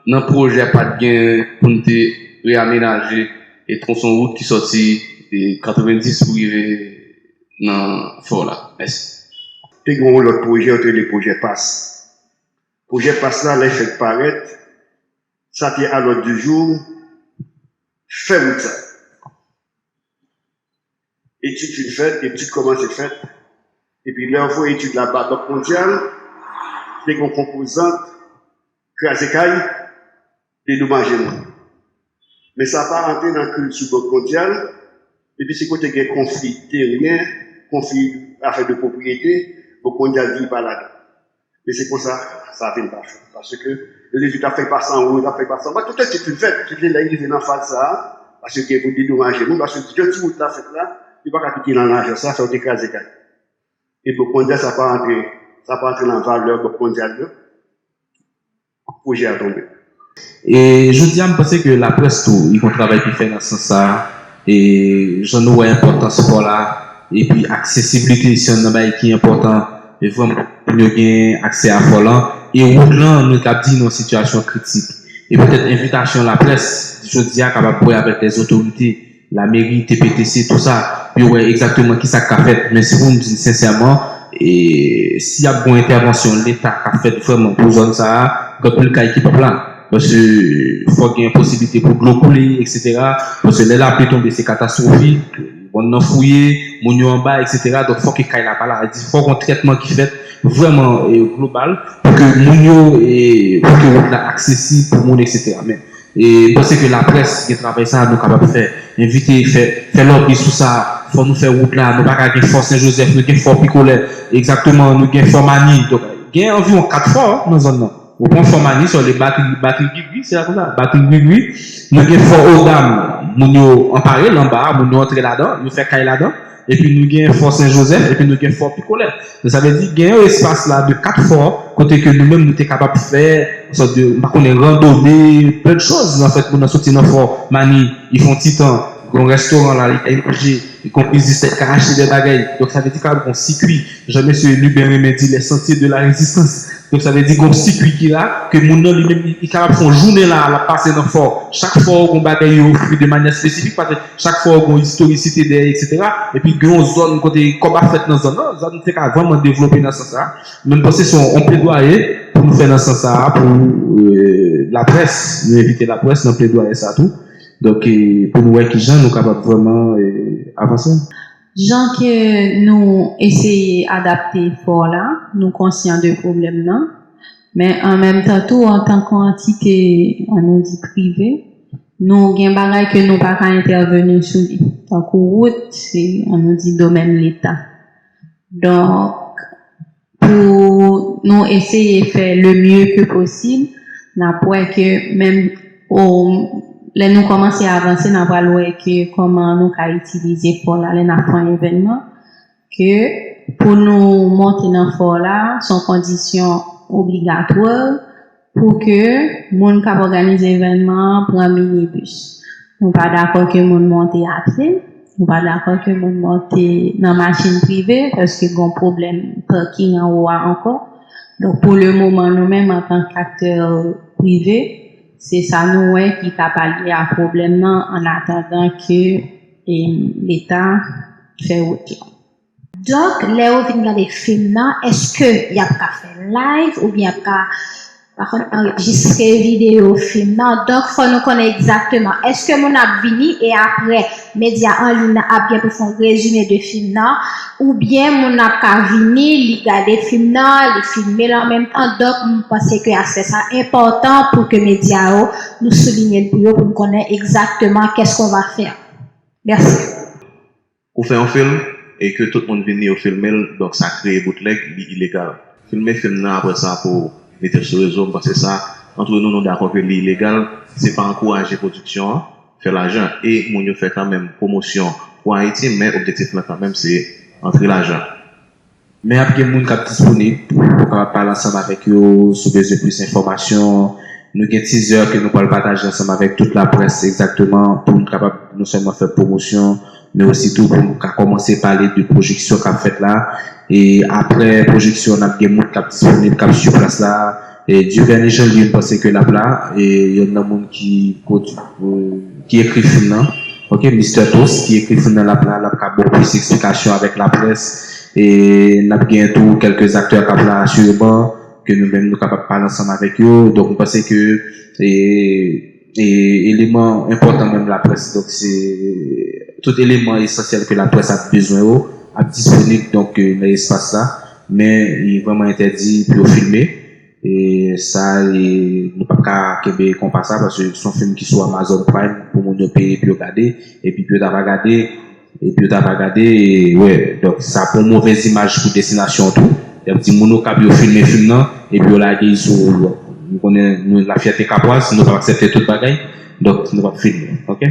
nan pwojè a pa t gen pou n te reyamenaje e twonson wout ki sòti e katrevenndis pou rive nan fò la? Mèsi. Te gen yon lòt pwojè, yo te rele pwojè pas. Pwojè pas la, lè l fèk parèt, sa te a lòd di jou, fè wout sa. Etid fin fèt, etid kòmanse fèt, epi lè yo voye etid la ba Bank Mondyal, te gen yon konpozant kraze kay, dedomaje moun. Men sa pa antre nan kilti Bank Mondyal, depi se kote gen konfli teryen, konfli afè de pwopriyete, Bank Mondyal di li pa ladan. Men se konsa sa vin pa fèt. Paske yo te di t ap fè pase an wo, t ap fè pase an ba, tout etid fin fèt, tout lè li rive nan faz sa a, paske gen pou dedomaje moun, paske jan ti wout la fèt la, yo pa ka kite nan lajan sa, sa yo te kraze kay. E Bank Mondyal sa pa antre, sa pa antre nan valè Bank Mondyal yo, pwojè a tonbe. E jodi a, m panse ke laprès tou, li gon travay ki fè nan sans sa a. E jan nou wè enpòtans fò la, epi aksesiblite se youn nan bagay ki enpòtan, e vrèman pou moun yo gen aksè a fò lan. E wout lan, nou t ap di nan yon sitiyasyon kritik. E petèt envitasyon laprès, jodi a, kapab wè avèk lèzotorite, lameri, T P T C, tou sa, pou yo wè egzakteman kisa k ka fèt. Men si pou m di n sensèman, e si y ap gon entèvansyon Leta k ap fèt vrèman pou zòn sa a, gen anpil kay ki p ap la. Paske fòk gen posiblite pou dlo koule, etsetera. Paske lè lapli tonbe, se katastwofik, mòn nan fouye, moun yo anba, etsetera. Donk, fòk kay la pa la. Sa vle di, fòk gon trètman ki fèt vrèman e, global pou ke moun yo, e, pou ke wout la aksesib pou moun, etsetera. Men, e, m panse ke laprès gen travay sa a nou kapab fè. Envite, fè, fè lòbi sou sa. Fò nou fè wout la. Nou pa ka gen fò Sen Jozèf, nou gen fò Pikolè. Egzakteman, nou gen fò Mani. Donk, gen anviwon kat fò nan zòn nan. Ou pran fò Mani, sa rele Batri, Batri Grigri, se la konsa, Batri Grigri. Nou gen fò Odam, moun yo anpare l anba a, moun yo antre ladan, yo fè kay ladan. Epi nou gen fò Sen Jozèf, epi nou gen fò Pikolè. Donk, sa vle di, gen yon espas la de kat fò, kote ke nou menm nou te kapab fè, yon sòt de, m pa konnen, randone, plen de choz. Anfèt, moun nan soti nan fò Mani, li fè yon ti tan, gen yon restoran la, li kay manje, li gon biznis la, li ka achte de bagay. Donk, sa vle di, ka gon sikui. Jan mesye Lubin renmen di, les sentiers de la résistance. Donk, sa vle di, gon sikui ki la, ke moun nan li menm, li, li kapab fè yon jounen la, l ap pase nan fò. Chak fò, gon bagay yo ofri de manyè espesifik, paske chak fò, gon istorisite dèyè, etsetera. Epi, gen yon zòn kote kòb ap fèt nan zòn nan, zòn te ka vrèman devlope nan sans sa. Men m panse se yon, yon pledwaye pou nou fè nan sans sa, pou e, laprès, nou envite laprès nan pledwaye sa tou. Donk, e, pou nou wè kijan nou kapab vrèman e, avanse. Jan ke nou eseye adapte fò la, nou konsyan de pwoblèm nan, men an menm tan tou, antanke yon antite, ann nou di, prive, nou gen bagay ke nou pa ka entèveni sou li. Tankou wout, se, ann nou di, domèn Leta. Donk, pou nou eseye fè le mieux que possible, n ap wè ke menm o, lè nou kòmanse avanse, n ap pral wè ke kòman nou ka itilize fò la lè n ap fè yon evènman, ke pou nou monte nan fò la, se yon kondisyon obligatwa pou ke moun k ap òganize evènman an pran minibis. Nou pa dakò ke moun monte apye, nou pa dakò ke moun monte nan machin prive, paske gon pwoblèm parking anwo a ankò. Donk, pou le moman, nou menm, antanke aktè prive, se sa nou wè ki ka palye a pwoblèm nan, an atandan ke e, Leta fè wout lan. Donk, lè yo vin gade fim nan, èske y ap ka fè live oubyen y ap ka, pa konn, anrejistre videyo fim nan? Donk, fò nou konnen egzakteman, èske moun ap vini e apre medya an liy nan ap gen pou fè yon rezime de fim nan, oubyen moun ap ka vini, li gade fim nan, li filme l an menm tan? Donk, m panse ke aspè sa enpòtan pou ke medya yo, nou soulinye l pou yo, pou n konnen egzakteman qu'est-ce qu'on va faire. Mèsi. Ou fè yon fim e ke tout moun vini yo filme l, donk sa kreye bootleg, li ilegal. Filme fim nan, apre sa pou mete l sou rezo, m panse sa, antre nou, nou dakò ke li ilegal, se pa ankouraje pwodiksyon an, fè lajan, e moun yo fè kanmenm pwomosyon pou Ayiti, men objektif lan kanmenm se antre lajan. Men ap gen moun k ap disponib pou kapab pale ansanm avèk yo si w bezwen plis enfòmasyon. Nou gen teaser ke nou pral pataje ansanm avèk tout laprès egzakteman pou n kapab non sèlman fè pwomosyon Men ositou pou nou ka kòmanse pale de pwojeksyon k ap fèt la. E apre pwojeksyon, n ap gen moun k ap disponib, k ap sou plas la. E Dieuverne Jean, li, m panse ke l ap la. E yonn nan moun ki pwodui, ki ekri fim nan. Ok, Mister Toast, ki ekri fim nan, l ap la, l ap ka ba w plis eksplikasyon avèk laprès. E n ap gen tou kèlke aktè k ap la asireman, ke nou menm nou kapab pale ansanm avèk yo. Donk, m panse ke e, e eleman enpòtan menm laprès. Donk, se tout eleman esansyèl ke laprès ap bezwen yo ap disponib, donk, e, nan espas la. Men li vrèman entèdi pou yo filme. E sa, e, nou p ap ka kenbe konpa sa, paske se yon fim ki sou Amazon Prime pou moun yo peye pou yo gade, epi pou yo ta va gade, epi yo ta va gade, e, wè, donk sa pran yon movèz imaj pou destinasyon an tou. Y ap di moun Okap yo filme fim nan, epi yo lage l sou, nou konnen nou lafyète kapwaz, nou p ap aksepte tout bagay, donk nou p ap filme, ok?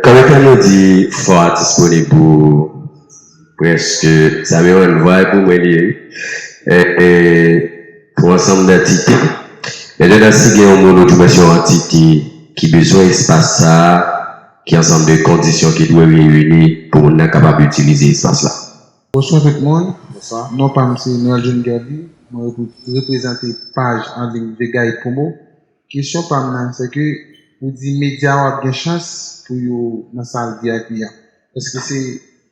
Kòm Etènèl di, fò a disponib pou prèske, sa menm vwa pou mwen li ye, wi. E, e, pou ansanm dantite. Men dedan si gen yon moun otoubyen se yon antite ki bezwen espas sa a, ki ansanm de kondisyon ki dwe reyini pou moun nan kapab itilize espas la. Bonswa tout moun. Bonswa. Non pa m se Noel John Gerby. Mwen repre- reprezante paj an liy Vega et Promo. Kesyon pa m nan, se ke ou di medya yo ap gen chans pou yo nan sal V I P an. Èske se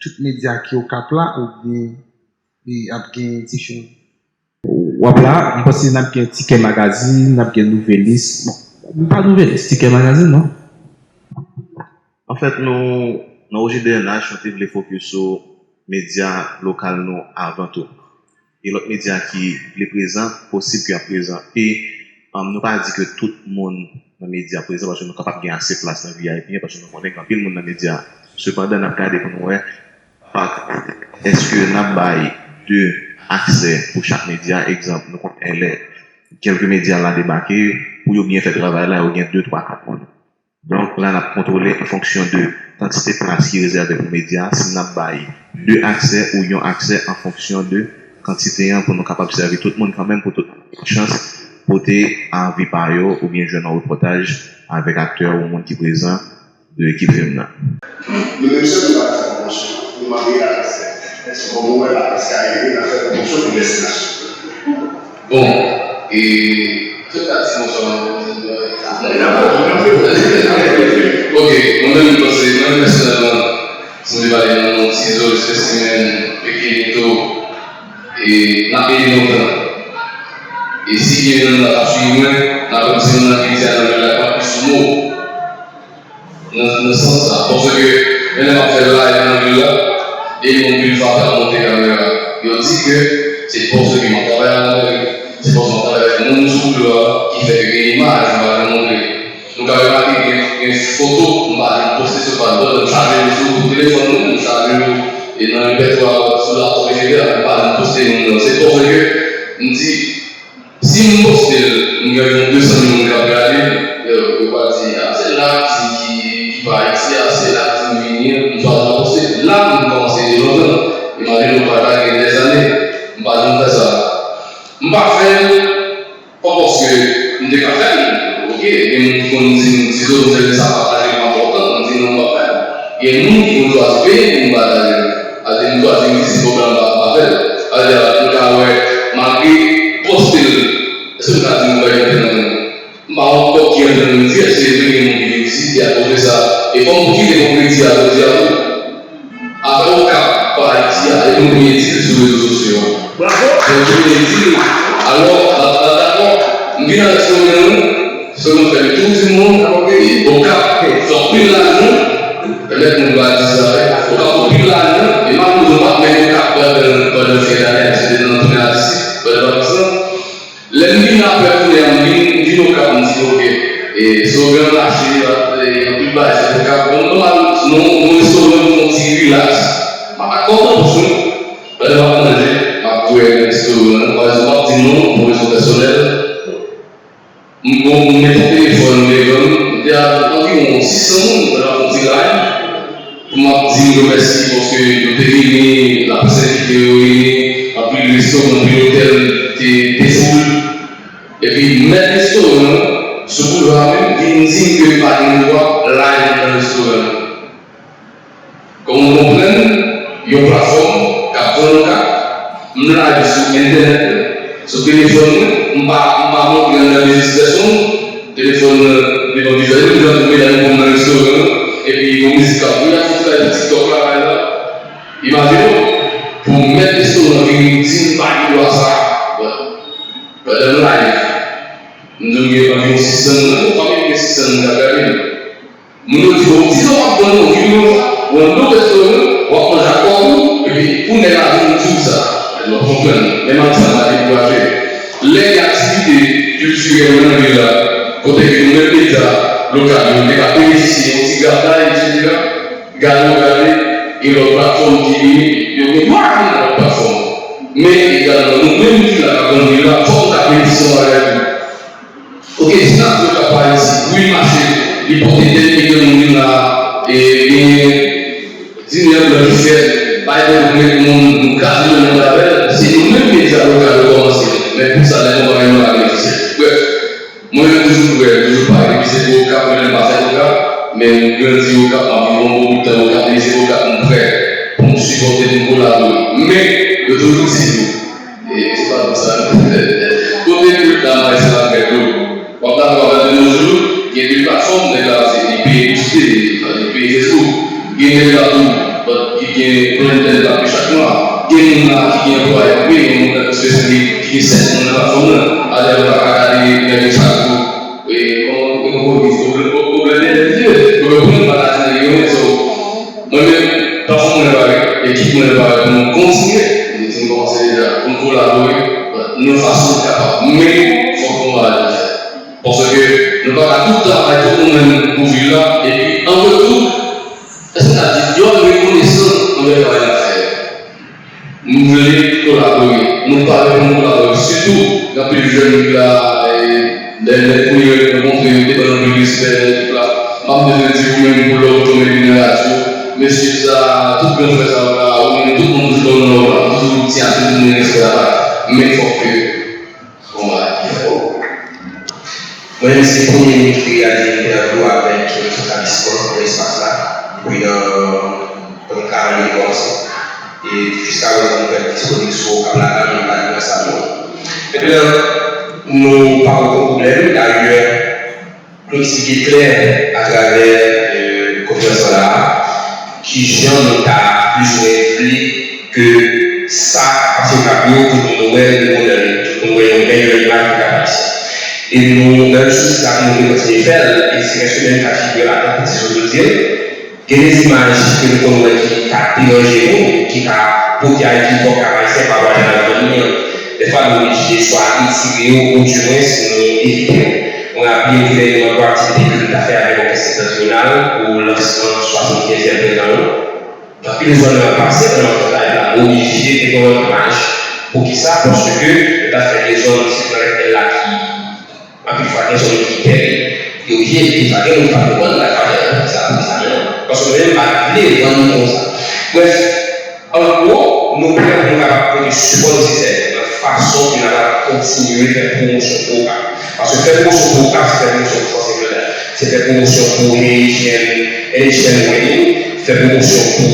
tout medya ki Okap la oubyen e ap gen diferan? W ap la, m panse n ap gen Tikè Magazine, n ap gen Nouvelliste. Bon, m pa Nouvelliste, Tikè Magazine, non? Anfèt, nou, nan O G D N H, nou te vle fokis sou medya lokal nou avan tou. E lòt medya ki vle prezan, posib ke y ap prezan. E, um, nou pa di ke tout moun nan medya prezan, paske nou kapab gen ase plas nan V I P an, paske nou konnen gen anpil moun nan medya. Sepandan, n ap gade pou nou wè, pa, èske n ap bay de aksè pou chak medya? Egzanp, nou konnen lè kèlke medya la debake, pou yo byen fè travay la, yo gen de, twa, kat moun. Donk, la, n ap kontwole an fonksyon de kantite plas ki rezève pou medya a, si n ap bay de aksè ou yon aksè an fonksyon de kantite an pou nou kapab sèvi tout moun kanmenm, pou tout moun gen chans pote avi pa yo oubyen jwenn yon repòtaj avèk aktè ou moun ki prezan de ekip fim nan. Nou menm sèl nou pa fè pwomosyon, nou mande laprès. Èske kòman ou wè laprès ka ede nan fè pwomosyon pou destinasyon? Bon, e, tout sa ti bonswa, ok, mwen menm, m panse, mwen pèsonèlman, si m te pale nan non Tizo, Spécimen, Pekenito, e, n ap ede lontan. E si gen moun la pa swiv mwen, n ap di moun nan ki di a nan lè la pa plis mo. Nan, nan sans sa. Paske, men lè m ap fè live nan vil la, e yon pil fatra monte kamera. Yo di ke se paske m ap travay a la meri, se paske m ap travay avèk moun sou boulva a ki fè ke gen imaj m pa janm montre. Nou ka remake gen, gen foto m pa janm poste sou paj mwen, m chaje yo sou telefòn mwen, m chaje yo e nan repètwa sou laptòp, etsetera. M pa janm poste moun nan. Se paske m di, si m poste l, m gen yon de san mil moun k ap gade l, yo, yo pral di, a, se la ki, ki, ki pa Ayiti a, se la ki vini an, m chwazi pa poste l. La, m kòmanse ede lontan. Imajine w, paj la gen dèzane, m pa janm fè sa. M pa fè l, pa paske m te ka fè l. Ok, gen moun ki konn di m, Tizo, m fè sa pataje m pa kontan, m di non, m pa fè l. Gen moun ki konn chwazi peye pou m pataje l. Sa vle di m chwazi m di se pwoblèm pa, pa fè l. Sa vle di m ka wè, malgre poste l, èske m ka di m wè yon pè nan men m? M pa wè ankò ki antre nan medya, èske vre gen moun ki vin isit ki akoz de sa? E fò m kite pou kredi a jodi a tou. Afè Okap pa Ayiti a, e nou premye di l sou rezo sosyo a. Bravo! Se nou premye di l. Alò, n ap, n ap dakò. M vin avèk slogan nou, slogan fè le tour du monde, e Okap fè anpil lajan, pèmèt moun pa di sa, Okap fè anpil lajan, e malere pa menm Okap pandan, pandan fèt ane a, se te nan tounen atistik, pandan vakans lan. Lè m vin apre kounye a, m vin, m vin Okap, m di, ok, e slogan mache, e anpil bagay fèt Okap. Bon, nòmal, non, non, restoran m fè yon ti rilaks. M pa kontan pou sou. Pandan m ap manje, m ap jwe restoran an. Pa egzanp, m ap di non pou rezon pèsonèl. M, bon, m mete telefòn m devan m, m te avèk anviwon sis san moun pandan m ap fè yon ti live. Pou m ap di yo mèsi paske yo te vini, laprès envite yo vini, anpil restoran, anpil otèl te, te foul. Epi mèt restoran an, sou boulva a menm, vin di m ke m pa gen dwa live nan restoran an. Donk, nou pran yon platfòm k ap vann kat, m live sou entènèt, sou telefòn mwen, m pa, m pa montre anndan biznis pèsonn, telefòn nan devan vizaj mwen, jan pou medam yo konn nan restoran, epi yon mizik k ap jwe, y ap fouti live sou TikTok la, pa egzanp. Imajine w, pou mèt restoran vin di m pa gen dwa sa, pandan m live, m di w gen anviwon sis san moun, pa menm gen sis san moun k ap gade m. Moun yo di, "Bon, kisa w ap vann nan vil konsa?" Ou ann do restoran, w ap manje ak kòb ou, epi pou nèg la vin di w sa. Mwen konprann, men m ap di sa, m pa dekouraje. Lè gen aktivite kiltirèl nan vil la, kote ke nou menm medya lokal yo, nou te ka benefisye yon ti gratay, etsetera. Gade, gade, gen lòt platfòm ki vini, yo gen dwa vin nan lòt platfòm. Men egalman, nou menm ki la k ap vann vil la, fòk nou ta benefisye yon bagay tou. Ok, si n ap di yo k ap pale isit, wi, mache, li pote dènye milyon moun vin la, e gen dinè blan ki fèt, bay bon pou met moun, nou kraze yon moun avè l, se nou menm medya lokal yo kòmanse. Men pou sa, lè nou pa gen, nou pa benefisye. Brèf, mwen menm toujou prè, toujou pare. Depi se pou Okap, mwen menm pa fèt Okap, men m grandi Okap, m ap viv yon bon bout tan Okap, depi se Okap, m prè pou m sipòte, pou m kolabore. Men, yo toujou di nou, E se pa tout sa, non. Kote pou l ta bay sa nan kè dlo? W ap dakò avè m de nos jours, gen de platfòm, nèg la se li peye pou site, li peye Facebook. Gen nèg la tou, ki gen plentèn l ap peye chak mwa. Gen moun la ki gen anplwaye ap peye, gen moun nan ki espesyalize, ki gen sèt moun nan platfòm nan. Alè, yo pa ka gade nèg yo chak jou. E kòman, kòman, pwoblèm, pwoblèm, pwoblèm, pwoblèm, pwoblèm, pwoblèm, pwoblèm, pwoblèm, Mwen menm, platfòm mwen pare, ekip mwen pare pou nou kontinye, e si nou kòmanse deja, pou nou kolabore nan fason nou kapab. Men, fòk nou al fè. Paske nou pa ka tout tan bay tout nou menm pou vil la, epi an retou, èske n ap di, yo rekonesan anvè travay n ap fè? Nou vle kolabore. Nou pare pou nou kolabore. Sitou, gen anpil jèn ki la, e, lè, lè premye rankontre yo, te ban nou anpil respè nan ekip la. M ap bezwen di ou menm pou lè w tonbe vin nan radyo, mesye sa, tout gran frè sa yo la, ou menm tout moun toujou ban nou love la, nou toujou di a tout moun respè la, men fòk ke Bon, mwen menm se premye moun ki reyalize entèvyou avèk, e, etablisman, e, espas la, depi nan, nan travay li kòmanse. E jiskaprezan nou fè l disponib sou Okap la, men pa nan sa non. Mentnan, nou pa gen okenn pwoblèm, dayè, nou eksplike klè atravè, e, konferans lan la, kijan nou ta bezwen vle ke sa k ap pase Okap yo, tout moun wè l, tout moun wè l, tout moun wè yon meyè imaj de Kap Ayisyen. E nou, nan sou sa pou nou te kontinye fè l, e se rès menm ka figire ladan pou sezon jodi a. Gen de imaj ke nou konn wè ki ka deranje nou, ki ka pote Ayiti bò Kap Ayisyen pa rapò a jan n ap vann li an. Dèfwa, nou oblije swa retire yo, oudimwens nou evite yo. Mwen raple m te nan yon aktivite ke nou ta fè avèk òkès septantriyonal pou lansman swasannkenzyèm prentan yo. Anpil zòn nan pase nan lòt zòn la, yo ta oblije te gen yon lòt imaj. Poukisa? Paske yo ta fè de zòn, sitou nan lèt la ki, anpil fwa, gen zòn ki tèren yo ye, e pa gen moun ki pa konprann la, pa gen sa, poukisa menm. Paske nou menm pa vle vann nou konsa. Brèf, an gwo, nou prè pou nou kapab pote sipò nesesè nan fason pou n kapab kontinye fè pwomosyon pou Okap. Paske fè pwomosyon pou Okap, se fè pwomosyon pou Fòs Enplè, se fè pwomosyon pou N H N, N H N Mining, fè pwomosyon pou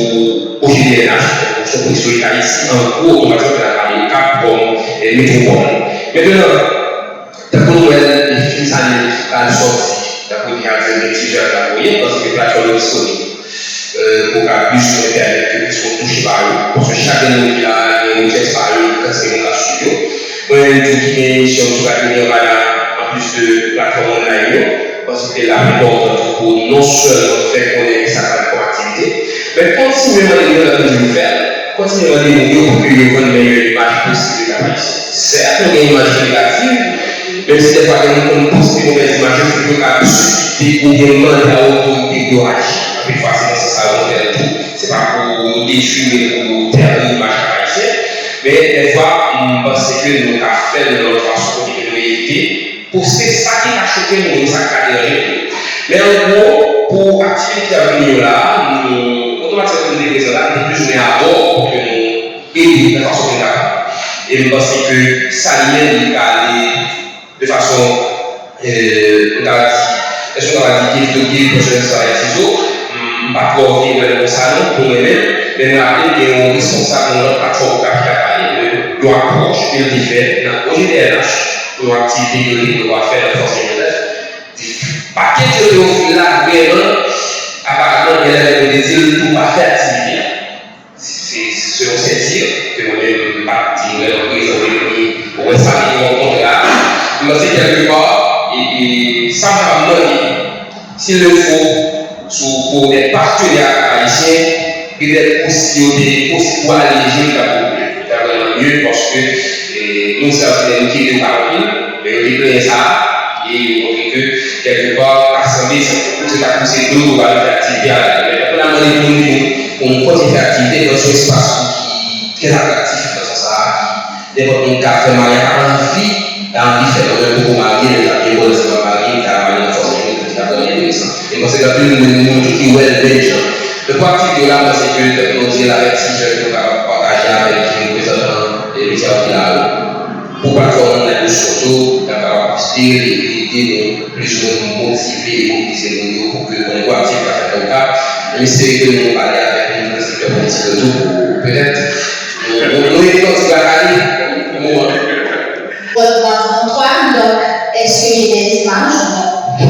O G D N H, fè pwomosyon pou Istorik Ayiti, an gwo, otomatikman, n ap pale Okap kòm, e, metwopòl. Mentnan, tankou nou wè l, e, fim sa li pral sòti, tankou nou ka di, gen ti jan l ap voye, paske platfòm yo disponib. E, pou Okap, sou entènèt, ke plis moun touche pa yo, paske chak grenn moun ki la, gen richès pa yo, kantite moun k ap swiv yo. Mwen menm tou ki gen emisyon sou Radio Nirvana, anplis de platfòm online yo, m panse ke l ap enpòtan tou pou non sèlman fè konnen sa k ap kòm aktivite, men kontinye mande nou, jan nou toujou fè l, kontinye mande moun yo pou ke yo vann meyè imaj posib de Kap Ayisyen. Sèt, nou gen imaj ki negativ, menm si dèfwa gen moun konn poste movèz imaj yo, se pou yo ka sisite oubyen mande a otorite pou yo aji. Anpil fwa, se nan sans sa yo fè l tou. Se pa pou yo detwi oubyen pou yo tèri imaj Kap Ayisyen, men dèfwa, m panse ke nou ka fè l nan yon lòt fason kote ke nou evite poste sa ki ka choke moun yo, sa ki ka deranje moun yo. Men an gwo, pou aktivite ki ap vini yo la, nou, otomatikman ke nou te prezan la, nou te plizoumwen abò pou ke nou ede nan fason ke nou kapab. E m panse ke sa li menm, li ka ale de fason, e, m ta di, èske m ta di, evite oubyen pwofesyonèl travay tizo, m, m pa twò vle wè l konsa non, pou mwen menm, men m raple m gen yon responsab nan yon lòt platfòm ki t ap pale de yon apwòch ke l te fè nan O G D N H pou yon aktivite ke yo te prevwa fè nan Fòs Jewozèf. Pakèt yo te ofri l la, vrèman, aparamman, genlè yo te di l pou pa fè aktivite a. Se, se, se yon sèti ke mwen menm m pa t vrèman prezante pou m wè sa ki nan kontra a. M panse kèlkepa, e, e, sa m kapab mande, s'il le faut, sou, pou dè patenè ayisyen, petèt pou si yo te posib pou ale jwe, li t ap, li t ap vrèman mye, paske, e, nou se yon sèti ki te pa anpil, men yo te plenyen sa, e yo montre ke, kèlkepa, ta sanble, se, se ta pouse dlo pou pa fè aktivite a. Men, pandan mande pou nou, pou nou kontinye fè aktivite, nan yon espas ki trè atraktif nan sans sa a, ki nenpòt moun ka fè maryaj, ka anvi, ka anvi fè. Mwen menm poko marye, men sa byen bon lè sa m ap marye, m ka marye nan fòs mwen, ki ta vrèman enteresan. E m panse gen anpil moun, moun tou ki wè l menm jan. Men pou aktivite yo la, m panse ke, tankou nou di l, avèk ti jèn nou kapab pataje avèk reprezantan medya yo ki la yo. Pou platfòm nou nan Rezo Sosyo tou, y ap kapab partisipe e ede nou plizoumwen motive e mobilize moun yo pou ke konnen pou aktivite k ap fèt nan Okap. M espere ke nou pale avèk moun nan sektè politik yo tou pou petèt nou, nou, nou ede yon ti bagay pou moman. Bon, dans mon toit, donc, est-ce que j'ai des images? Non.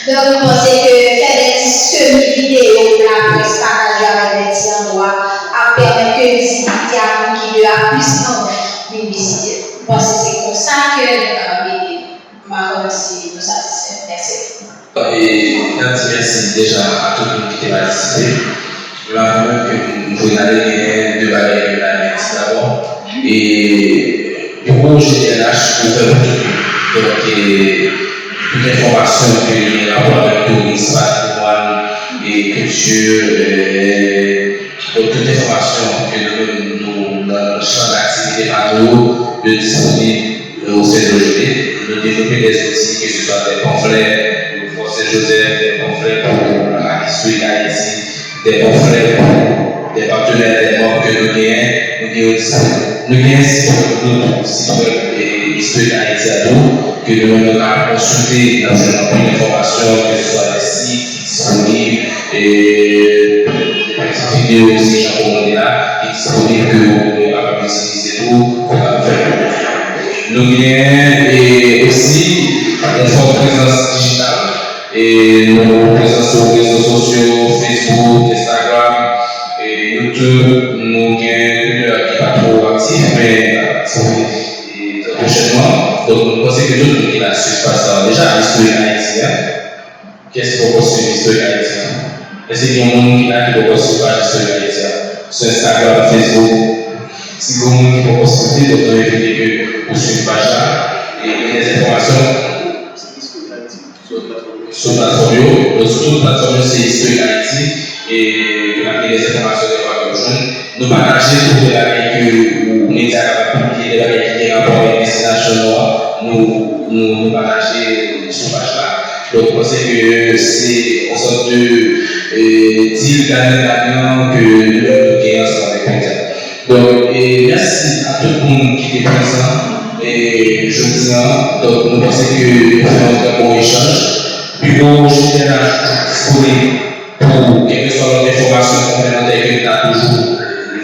Donc, je pense que faire des semi-vidéo pour la presse, partager avec des petits endroits, à permettre que visibilité à moun ki de a plis anvi vin vizite. Je pense que c'est comme ça que nous allons aider. M pa konnen si nou satisfè. Mèsi. E, n ap di mèsi deja a tout moun ki te patisipe. Men avan menm ke m, m voye n ale, genyen de bagay ke m ta renmen di dabò. E, biwo G D N H ouvè pou tout moun. Donk, e, tout enfòmasyon ke gen rapò avèk touris, patrimwàn, e, kilti, e, donk, tout enfòmasyon ke nou menm nou nan chan daktivite pa nou yo, yo disponib, e, o sen de O G D. Nou devlope dè zouti, ke se swa dè panflè pou Fòs Sen Jozèf, dè panflè pou, a, Istorik Ayiti, dè panflè pou dè patenè, dè manm ke nou genyen, nou genyen disponib. Nou genyen sit wèb nou tou, sit wèb, e, Istorik Ayiti a tou, ke nou menm nou ka konsilte, n ap jwenn anpil enfòmasyon, ke se swa dè sit ki disponib, e, dè ti videyo osi, jan w mande la, ki disponib, ke w kapab itilize tou, pou w kapab fè pwomosyon. Nou genyen, e, osi, yon fòt prezans dijital, e nou prezan sou rezo sosyo, Facebook, Instagram, e YouTube. Nou gen Twitter ki pa twò aktif, men l ap aktive, e, trè pwochènman. Donk, nou panse ke tout moun ki la swiv paj sa a deja, Istorik Ayiti a. Kiyès ki poko swiv Istorik Ayiti a? Èske gen moun ki la ki poko swiv paj Istorik Ayiti a? Sou Instagram, Facebook, si gen moun ki poko swiv li, donk nou envite ke ou swiv paj la, e gen dè enfòmasyon sou platfòm yo, donk sou tout platfòm yo se Istorik Ayiti, e ke n ap gen dè enfòmasyon dèfwa ke w jwenn. Nou pataje tout lè bagay ke ou medya kapab pibliye, lè bagay ki gen rapò avèk destinasyon nou an, nou, nou, nou pataje sou paj la. Donk, m panse ke se yon sòt de, e, deal gagnant gagnant ke nou menm nou genyen ansanm avèk medya. Donk, e, mèsi a tout moun ki te prezan, e, jodi a. Donk, nou panse ke nou fè yon trè bon echanj. Biwo G D N H disponib pou kèlkeswa lòt enfòmasyon konplemantè ke nou ta toujou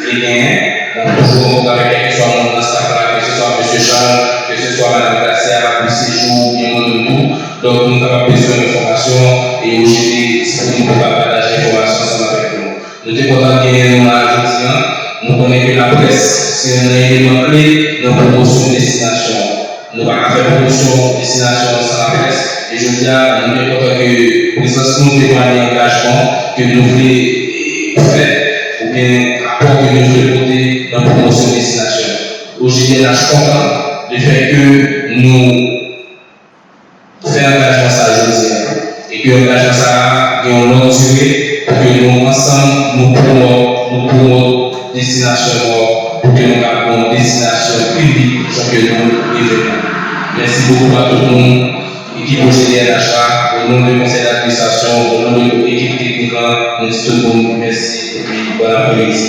vle genyen. N ap toujou rankontre avèk kèlkeswa moun nan staff la, ke se swa mesye Charles, ke se swa madanm Gracia, pou sejou, oubyen mwen menm tou. Donk, nou kapab bezwen enfòmasyon, e O G D disponib pou kapab pataje enfòmasyon ansanm avèk nou. Nou te kontan genyen nou la jodi a. Nou konnen ke laprès se youn nan eleman kle nan pwomosyon destinasyon an. Nou pa ka fè pwomosyon destinasyon an san laprès. E jodi a, nou byen kontan ke prezans nou temwaye angajman ke nou vle, e, fè, oubyen apò ke nou vle pote nan pwomosyon destinasyon an. O G D N H kontan de fè ke nou fè angajman sa a jodi a. E ke angajman sa a gen yon long dire pou ke nou ansanm, nou pwomòt, nou pwomòt destinasyon nou an, pou ke nou kapab yon destinasyon inik jan ke nou reve nou. Mèsi bokou a tout moun ekip O G D N H la, o non de konsèy d'administrasyon, o non de ekip teknik lan, nou di tout moun mèsi epi bòn apremidi.